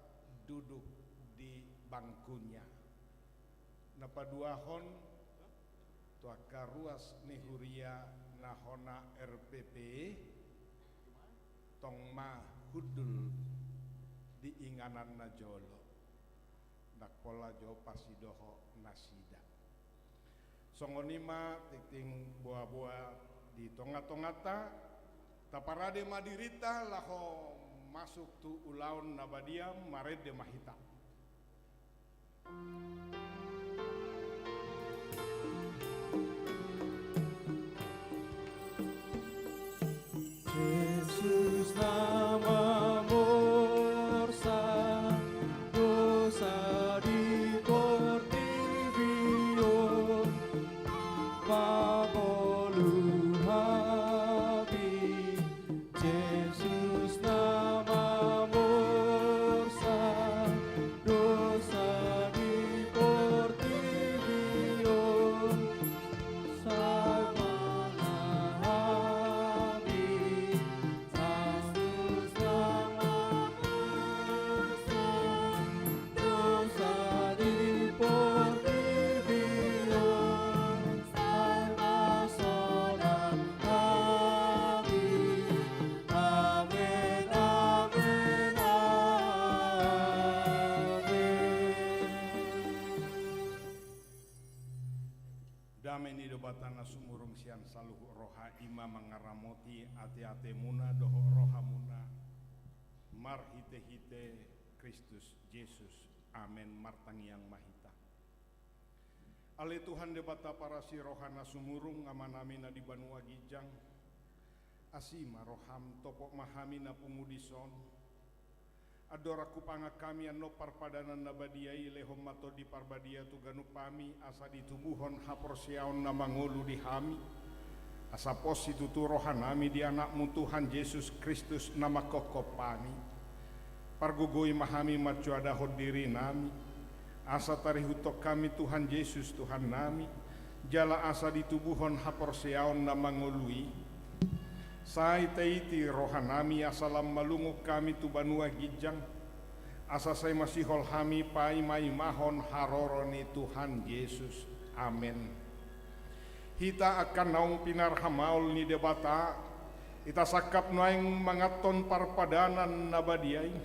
duduk di bangkunya. Na paduahon, tu angka ruas ni huria na hona R P P, tong ma hundul di inganan na jolo. Ndang pola jo pasidohot nasida. Songon i ma tingting boa-boa di tonga-tonganta, taparade ma dirinta laho masuk tu ulaon na badia, marende ma hita. Jesus na mamorsan dosa di portibi on, pangolu hami. Jesus na mamorsan dosa di portibi on, sai manang hami. Jesus na mamorsan dosa di portibi on, sai pasonang hami. Amen, amen, amen. Dame ni Debata na sumurung sian saluhut roha, i ma mangaramoti ateatemuna dohot rohamuna, marhitehite Kristus Jesus. Amen. Martangiang ma hita. Ale Tuhan Debata parasi roha na sumurung, Amanami na di banua ginjang, asi ma roham, topot ma hami na pungu dison. Andorang hupangan hami annon parpadanan na badia i, lehon ma Tondi Parbadia tu ganup hami, asa ditubuhon haporseaon na mangolu di hami, asa pos situtu rohanami di Anakmu Tuhan Jesus Kristus na manghophop hami. Pargogoi ma hami mansoadahon dirinami, asa tarihuthon hami Tuhan Jesus Tuhannami, jala asa ditubuhon haporseaon na mangolu i. Sai taiti rohanami asa lam malungun hami tu banua ginjang, asa sai masihol hami paimaimahon haroro ni Tuhan Jesus. Amen. Hita angka naung pinarhamaol ni Debata, hita sangkap nuaeng manganhon parpadanan na badia i.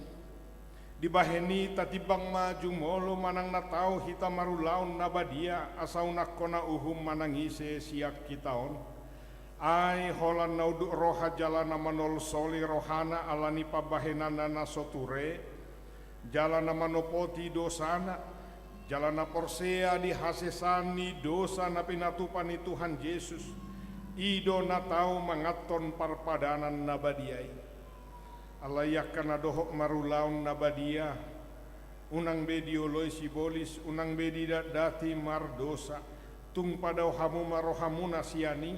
Dibahen i tatimbang ma jumolo manang na tau hita marulaon na badia, asa unang hona uhum manang ise sian hita on. Ai holan na unduk roha jala na manolsoli rohana ala ni pambahenanna na so ture, jala na manopoti dosana, jala na porsea di hasesaan ni dosa na pinatupa ni Tuhan Jesus, i do na tau manganhon parpadanan na badia i. Alai angka na dohot marulaon na badia, unang be dioloi sibolis, unang be didatdati mardosa, Tung padao hamu ma rohamuna sian i,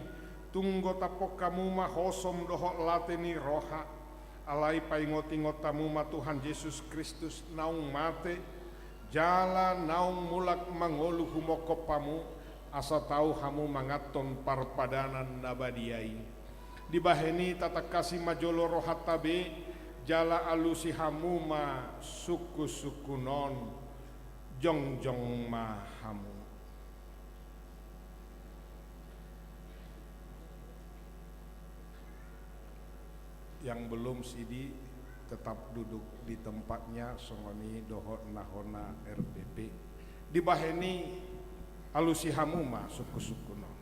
tung gotaphon hamu ma hosom dohot late ni roha. Alai paingot-ingot hamu ma Tuhan Jesus Kristus naung mate, jala naung mulak mangolu humongkop hamu, asa tau hamu manganhon parpadanan na badia i. Dibahen i tatangkasi ma jolo rohanta be, jala alusi hamu ma sungkun-sungkun on. Jongjong ma hamu. Yang belum sidi tetap duduk di tempatnya, songon i dohot na hona R P P. Dibahen i alusi hamu ma sungkun-sungkun on.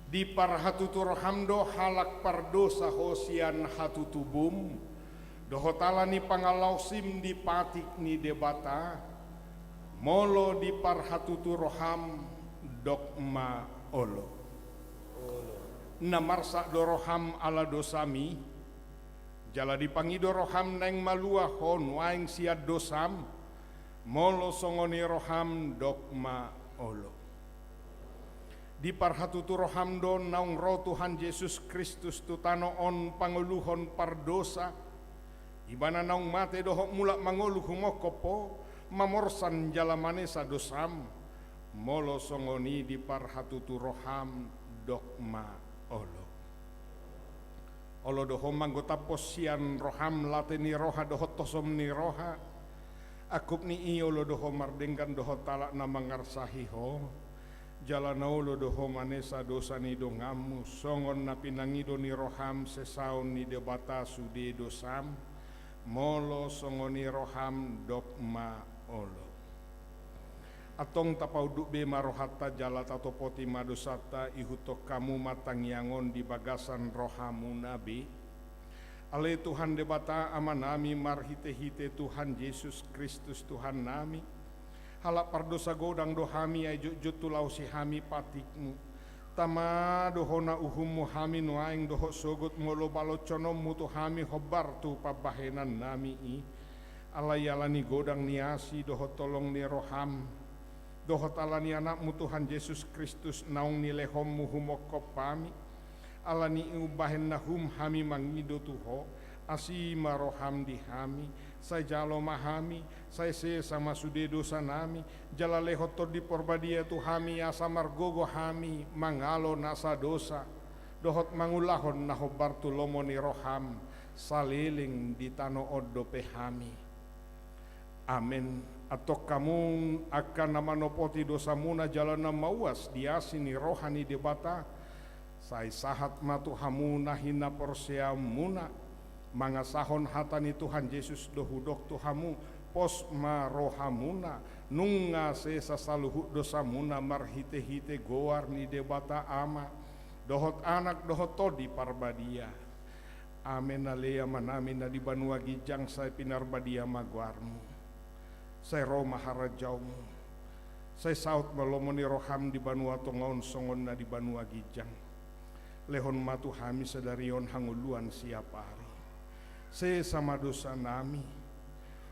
Diparhatutu roham do halak pardosa ho sian hatutubum, dohot ala ni pangalaosim di patik ni Debata, molo diparhatutu roham, dok ma olo. Na marsak do roham ala dosami, jala dipangido roham naeng malua ho nuaeng sian dosam, molo songon i roham, dok ma olo. Diparhatutu roham do naung ro Tuhan Jesus Kristus tu tano on pangoluhon pardosa, Ibana naung mate dohot mulak mangolu humongkop ho, mamorsan jala manesa dosam, molo songon i diparhatutu roham, dok ma olo. Olo do ho manggotaphon sian roham late ni roha dohot hosom ni roha, angkup ni i olo do ho mardenggan dohot halak na mangarsahi ho, jala na olo do ho manesa dosa ni donganmu, songon na pinangido ni roham sesaon ni Debata sude dosam, molo songon i roham, dok ma olo. Antong tapaunduk be ma rohanta jala tatopoti ma dosanta, ihuthon hamu ma tangiang on di bagasan rohamuna be. Ale Tuhan Debata Amanami, marhite-hite Tuhan Jesus Kristus Tuhannami, halak pardosa godang do hami, ai jotjot hulaosi hami patikmu. Tama do hona uhummu hami nuaeng dohot sogot, molo baloshononmu tu hami hombar tu pambahenannami i. Alai ala ni godang ni asi dohot holong ni roham, dohot ala ni Anakmu Tuhan Jesus Kristus naung nilehonmu humongkop hami, ala ni i umbahen na hum hami mangido tu ho, asi ma roham di hami, sai jalo ma hami, sai sesa ma sude dosanami, jala lehon Tondi Porbadia tu hami asa margogo hami mangalo nasa dosa, dohot mangulahon na hombar tu lomo ni roham, saleleng di tano on dope hami. Amen. Antong hamu angka na manopoti dosamuna jala na mauas di asi ni roha ni Debata, sai sahat ma tu hamu na hinaporseaonmuna, mangasahon hata ni Tuhan Jesus do hudok tu hamu, pos ma rohamuna, nunga sesa saluhut dosamuna marhite-hite goar ni Debata Ama, dohot Anak, dohot Tondi Parbadia. Amen. Ale Amanami na di banua ginjang, sai pinarbadia ma goarmu. Sai ro ma harajaonmu. Sai saut ma lomo ni roham di banua tonga on songon na di banua ginjang. Lehon ma tu hami sadari on hangoluan siapari. Sesa ma dosanami,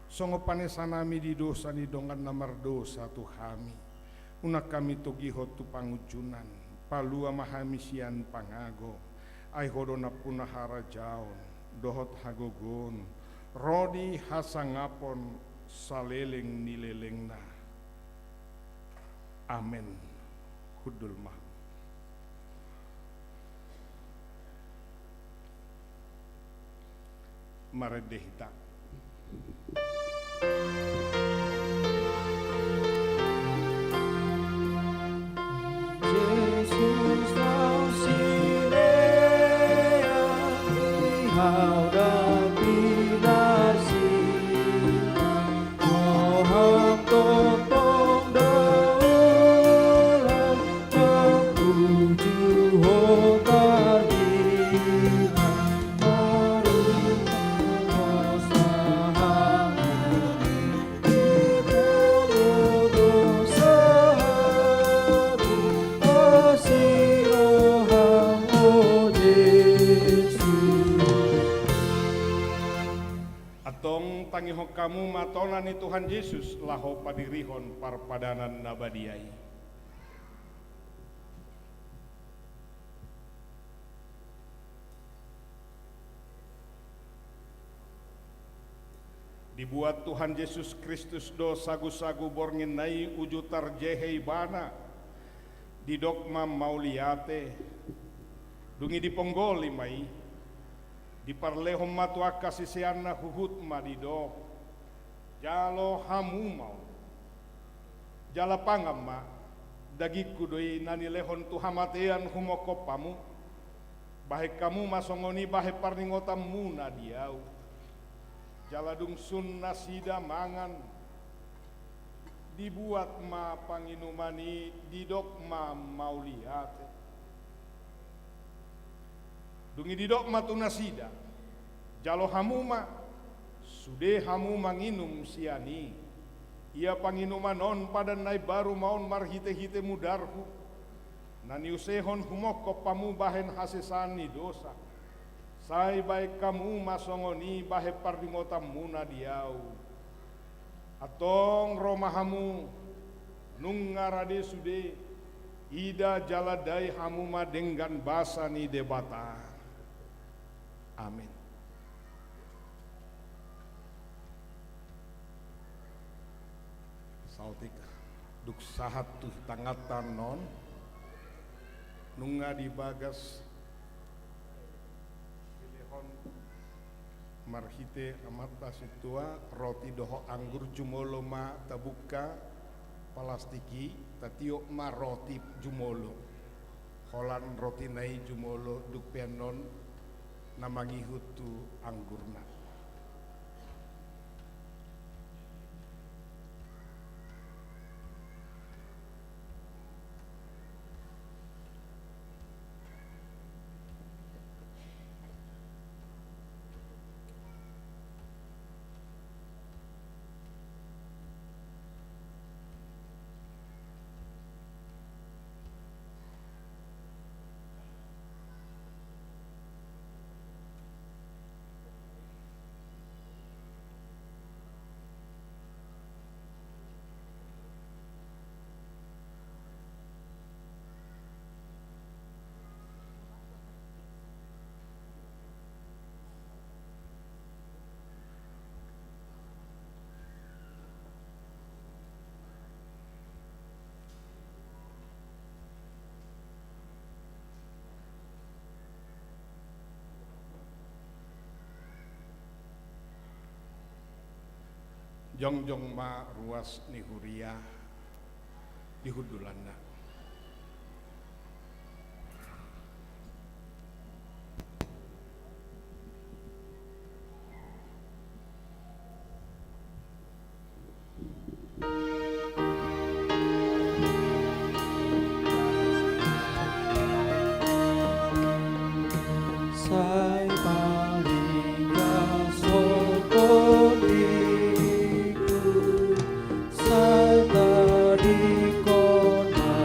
songon panesanami di dosa ni dongan na mardosa tu hami. Unang hami togihon tu pangunjunan, palua ma hami sian pangago. Ai Ho do nampuna harajaon, dohot hagogoon, ro di hasangapon saleleng ni lelengna. Amen. Hundul ma. Marende hita. Jesus, Naung silean di hau ndang pinarsilang, roham tongtong daulang, mampuji Ho tardilang, marungut ma hami di bagasan dosa hami, asi roham, o Jesus. Antong tangihon hamu ma tona ni Tuhan Jesus laho padirihon parpadanan na badia i. Dibuat Tuhan Jesus Kristus do sagu-sagu borngin na i uju tarjehe ibana, didok ma mauliate. Dung i diponggoli ma i, diparlehon ma tu angka siseanna huhut ma didok: Jalo hamu ma on. Jala pangan ma, dagingku do i na nilehon tu hamatean humophop hamu. Bahen hamu ma songon i bahen parningotanmuna di au. Jala dung sun nasida mangan, dibuat ma panginuman i, didok ma mauliate. Dung i didok ma tu nasida: Jalo hamu ma, sude hamu manginum sian i. Ia panginuman on padan na imbaru ma on marhite-hite mudarhu, na niusehon humophop hamu bahen hasesaan ni dosa. Sai bahen hamu ma songon i bahen parningotanmuna di au. Antong ro ma hamu, nunga rade sude, ida jala dai hamu ma denggan basa ni Debata. Amen. Saotik dung sahat tu tangatan on, nunga di bagas dilehon marhite amanta sintua roti dohot anggur, jumolo ma tabuka palastik i, tatiop ma roti jumolo. Holan roti na i jumolo dung pe annon na mangihut tu anggurna. Jongjong ma ruas ni huria di hundulanna. Sai palinga sokoliku, sai tadingkon na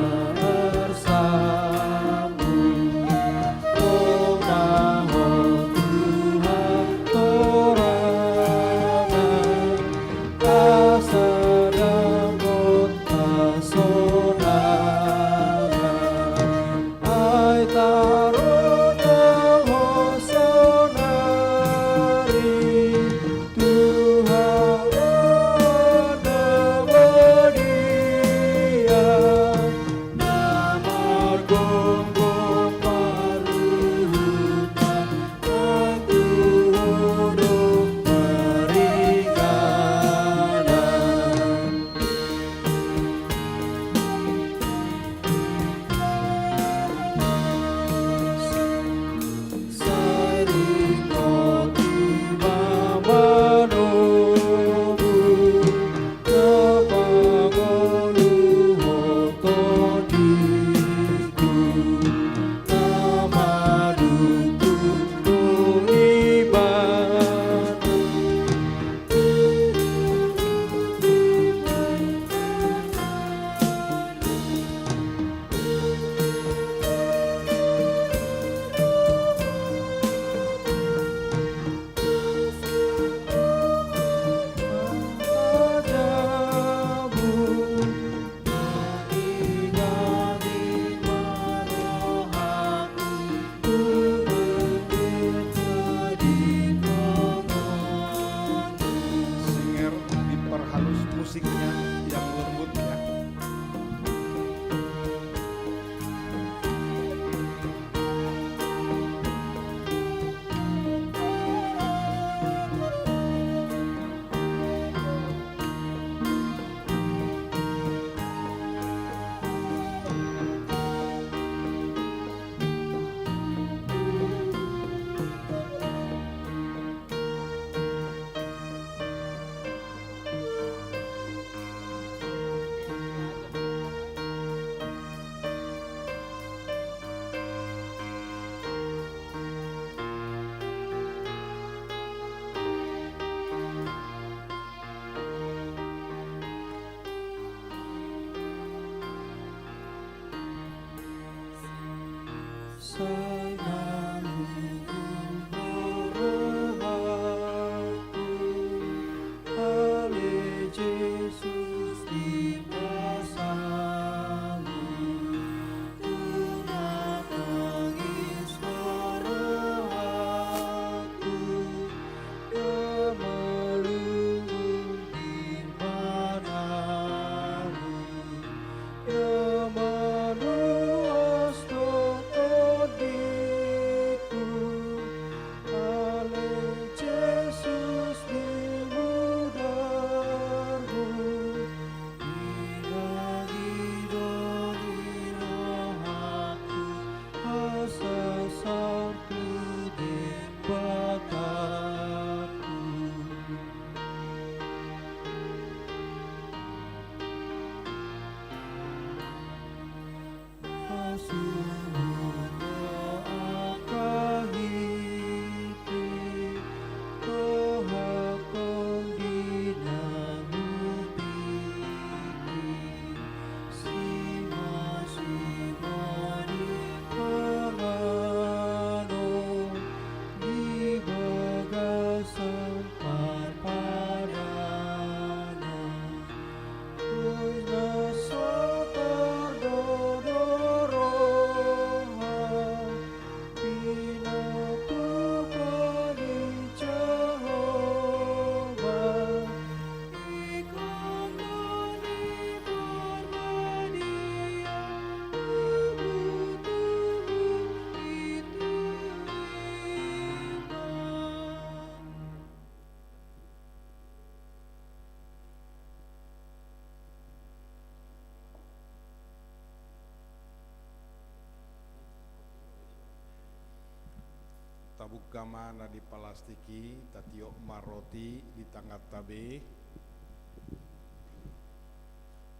Buka ma na di palastik i, tatiop ma roti di tanganta be.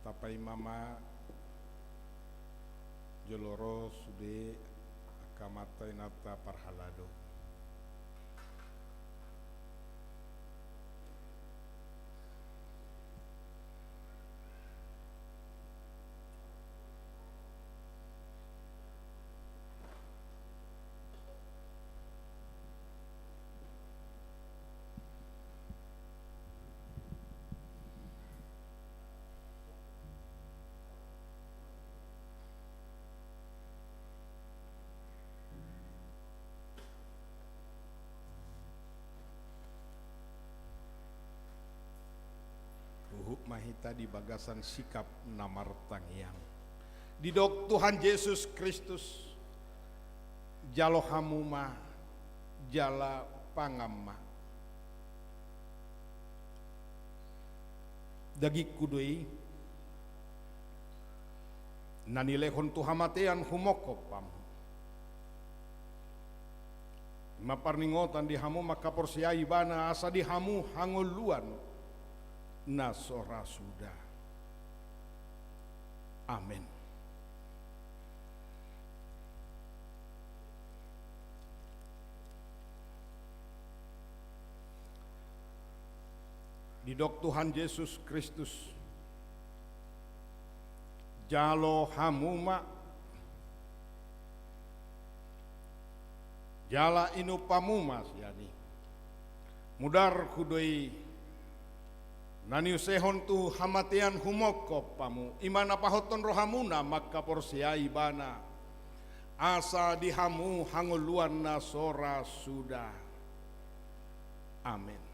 Tapaima ma jolo ro sude angka amanta inanta parhalado. Huhut ma hita di bagasan sikap na martangiang. Didok Tuhan Jesus Kristus, jalo hamu ma, jala pangan ma. Dagingku do i, na nilehon tu hamatean humongkop hamu. I ma parningotan di hamu mangkaporseai ibana, asa di hamu hangoluan na so ra suda. Amen. Didok Tuhan Jesus Kristus, jalo hamu ma, jala inum hamu ma sian i. Mudarhu do i, na niusehon tu hamatean humongkop hamu, i ma na pahothon rohamuna mangkaporseai ibana, asa di hamu hangoluan na so ra suda. Amen.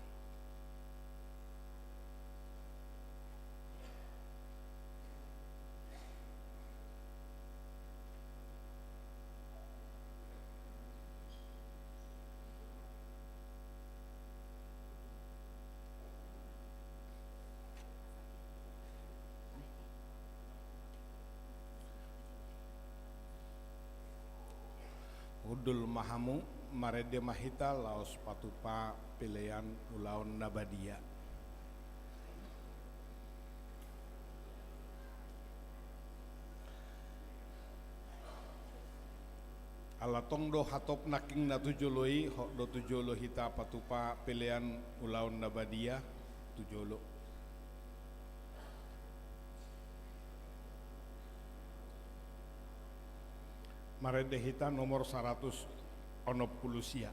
Hundul ma hamu, marende ma hita laos patupa pelean ulaon na badia. Ala tong do hatop nangkin na tu jolo i, hot do tu jolo hita patupa pelean ulaon na badia, tu jolo. Marende hita nomor saratus onom pulu sia.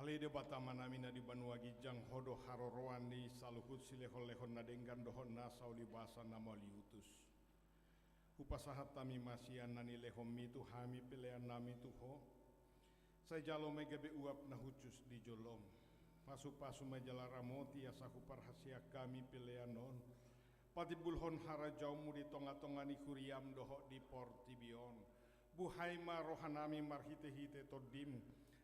Ale Debata Amanami na di banua ginjang, Ho do haroroan ni saluhut silehonlehon na denggan dohot nasa ulibasa na mauliutus. Hupasahat hami ma sian na nilehonMi tu hami peleannami tu Ho. Sai jalo ma i gabe uap na hushus di jolom. Pasupasu ma i jala ramoti asa huparhaseang hami pelean on patimbulhon harajaonMu di tongatonga ni huriaM dohot di portibi on. Buhai ma rohanami marhitehite TondiM,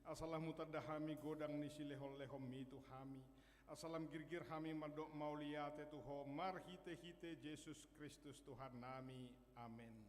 asa lam hutanda hami godang ni silehonlehonMi tu hami, asa lam girgir hami mandok mauliate tu Ho marhitehite Jesus Kristus Tuhannami. Amen.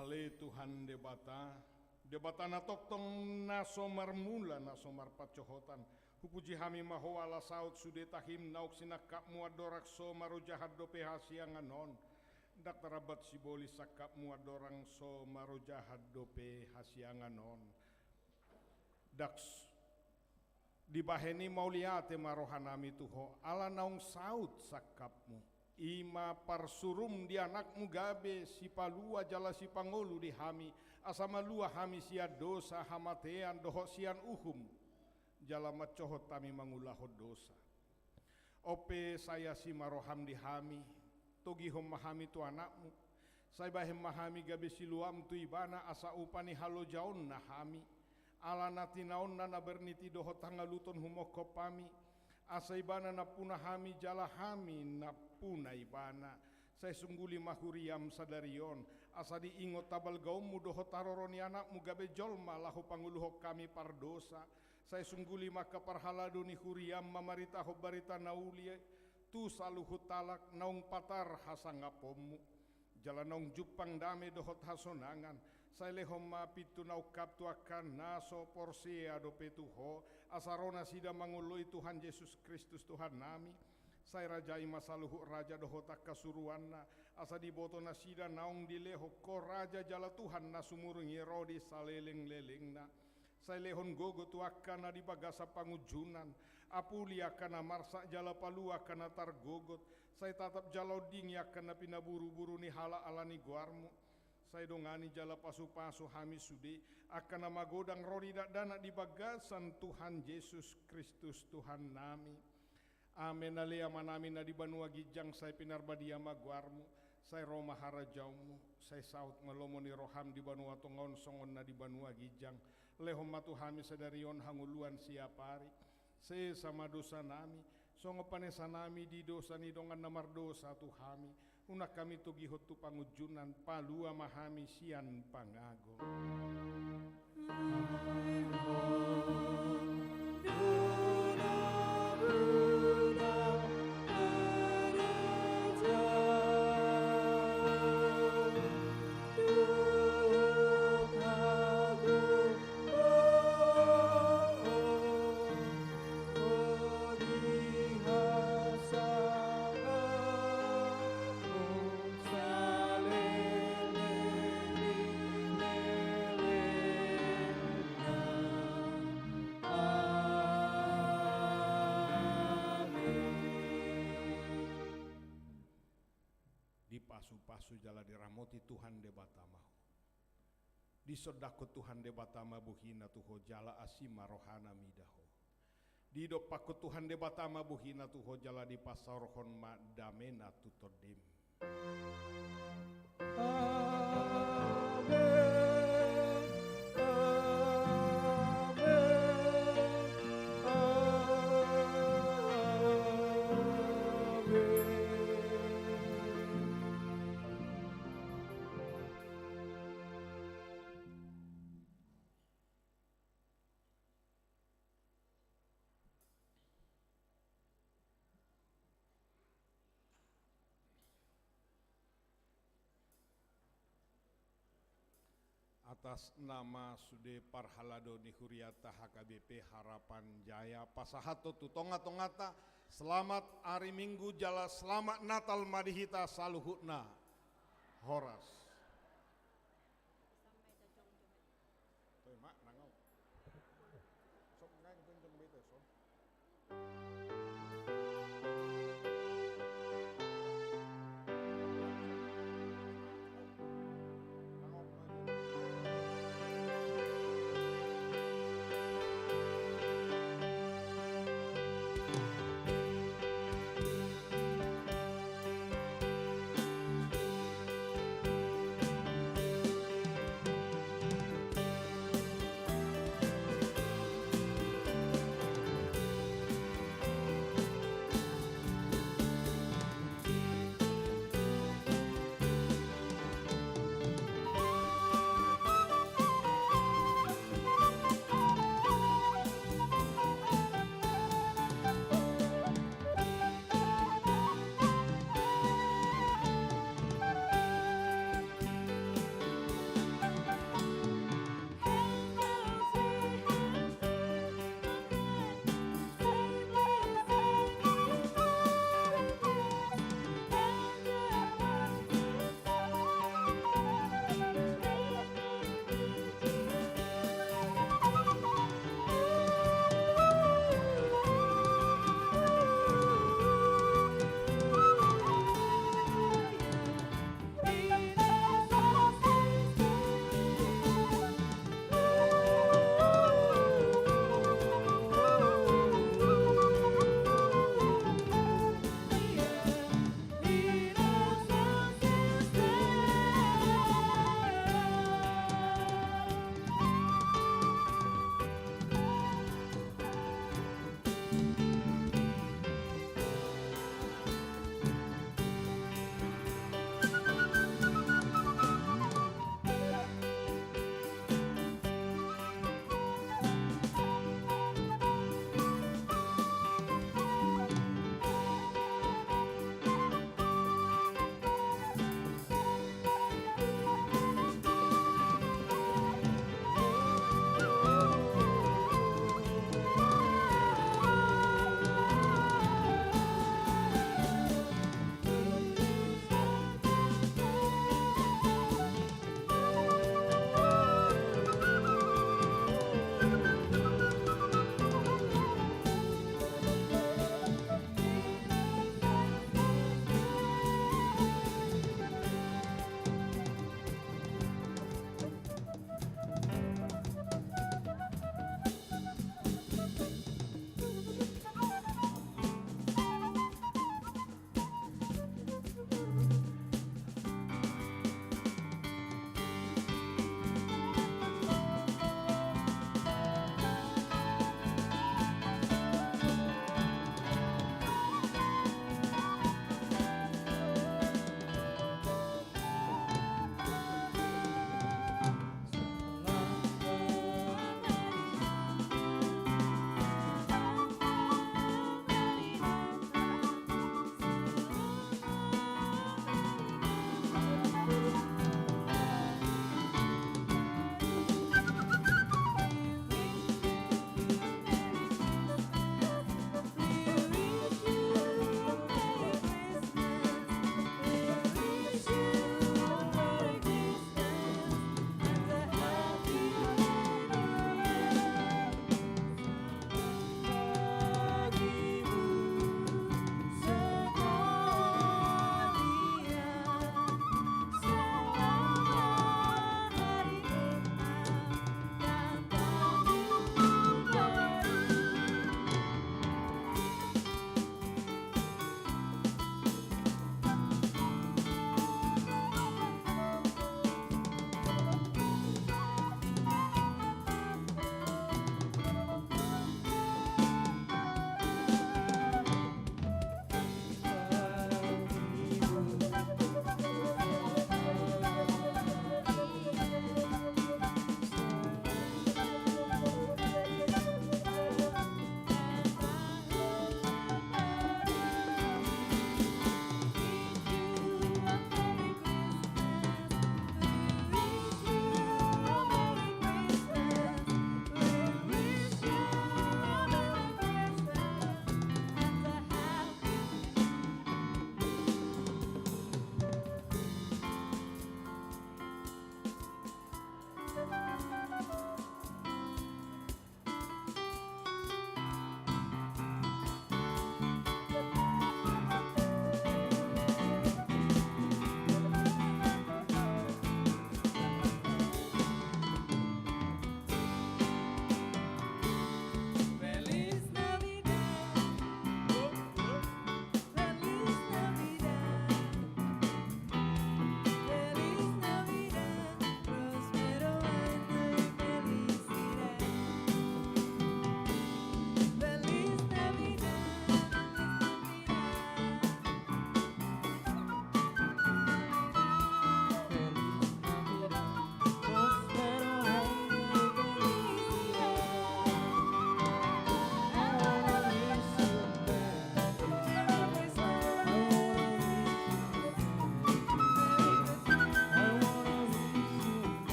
Ale Tuhan Debata, Debata na tongtong, na so marmula, na so marpansohotan. Hupuji hami ma Ho ala saut sude tahim naung sinangkapMu andorang so marojahan dope hasiangan on. Ndang tarambat sibolis sangkapMu andorang so marojahan dope hasiangan on. Ndang s-, dibahen i mauliate ma rohanami tu Ho, ala naung saut sangkapMu. I ma parsuruM di AnakMu gabe sipalua jala sipangolu di hami, asa malua hami sian dosa, hamatean, dohot sian uhum, jala mansohot hami mangulahon dosa. On pe sai asi ma rohaM di hami, togihon ma hami tu AnakMu, sai bahen ma hami gabe siluaM tu Ibana asa upa ni halojaonna hami, ala na tinaonna na bernit i dohot hangaluton humongkop hami, asa Ibana nampuna hami jala hami nampuna Ibana. Sai sungguli ma huriaM sadari on, asa diingot habalgaonMu dohot haroro ni AnakMu gabe jolma laho pangoluhon hami pardosa. Sai sungguli ma angka parhalado ni huriaM mamaritahon barita na uli tu saluhut halak naung patar hasangaponMu, jala naung jumpang dame dohot hasonangan. Sai lehon ma pintu na ungkap tu angka na so porsea dope tu Ho, asa ro nasida mangoloi Tuhan Jesus Kristus Tuhannami. Sai rajai ma saluhut raja dohot angka suruanna, asa diboto nasida naung dilehon Ho raja jala Tuhan na sumurung i ro di salelenglelengna. Sai lehon gogo tu angka na di bagasan pangunjunan, apuli angka na marsak jala palua angka na targogot. Sai tatap jala ondingi angka na pinaburuburu ni halak ala ni goarMu. Sai dongani jala pasupasu hami sude, angka na magodang ro di dakdanak di bagasan Tuhan Jesus Kristus Tuhannami. Amen. Ale Amanami na di banua ginjang, sai pinarbadia ma goarMu, sai ro ma harajaonMu, sai saut ma lomo ni rohaM di banua tonga on songon na di banua ginjang. Lehon ma tu hami sadari on hangoluan siapari. Sesa ma dosanami, songon panesanami di dosa ni dongan na mardosa tu hami. Unang hami togihon tu pangunjunan, palua ma hami sian pangago. Dipasupasu jala diramoti Tuhan Debata ma ho. Disondangkon Tuhan Debata ma bohina tu ho jala asi ma rohana mida ho. Didompakkon Tuhan Debata ma bohina tu ho jala dipasaorhon ma damena tu tondim. Amen. Amen. Amen. Atas nama sude parhalado ni huriata H K B P Harapan Jaya, pasahathon tu tonga-tongata, selamat ari Minggu jala selamat Natal ma di hita saluhutna. Horas. Toi ma, nangau. Sok ngang jongjong bete, sok.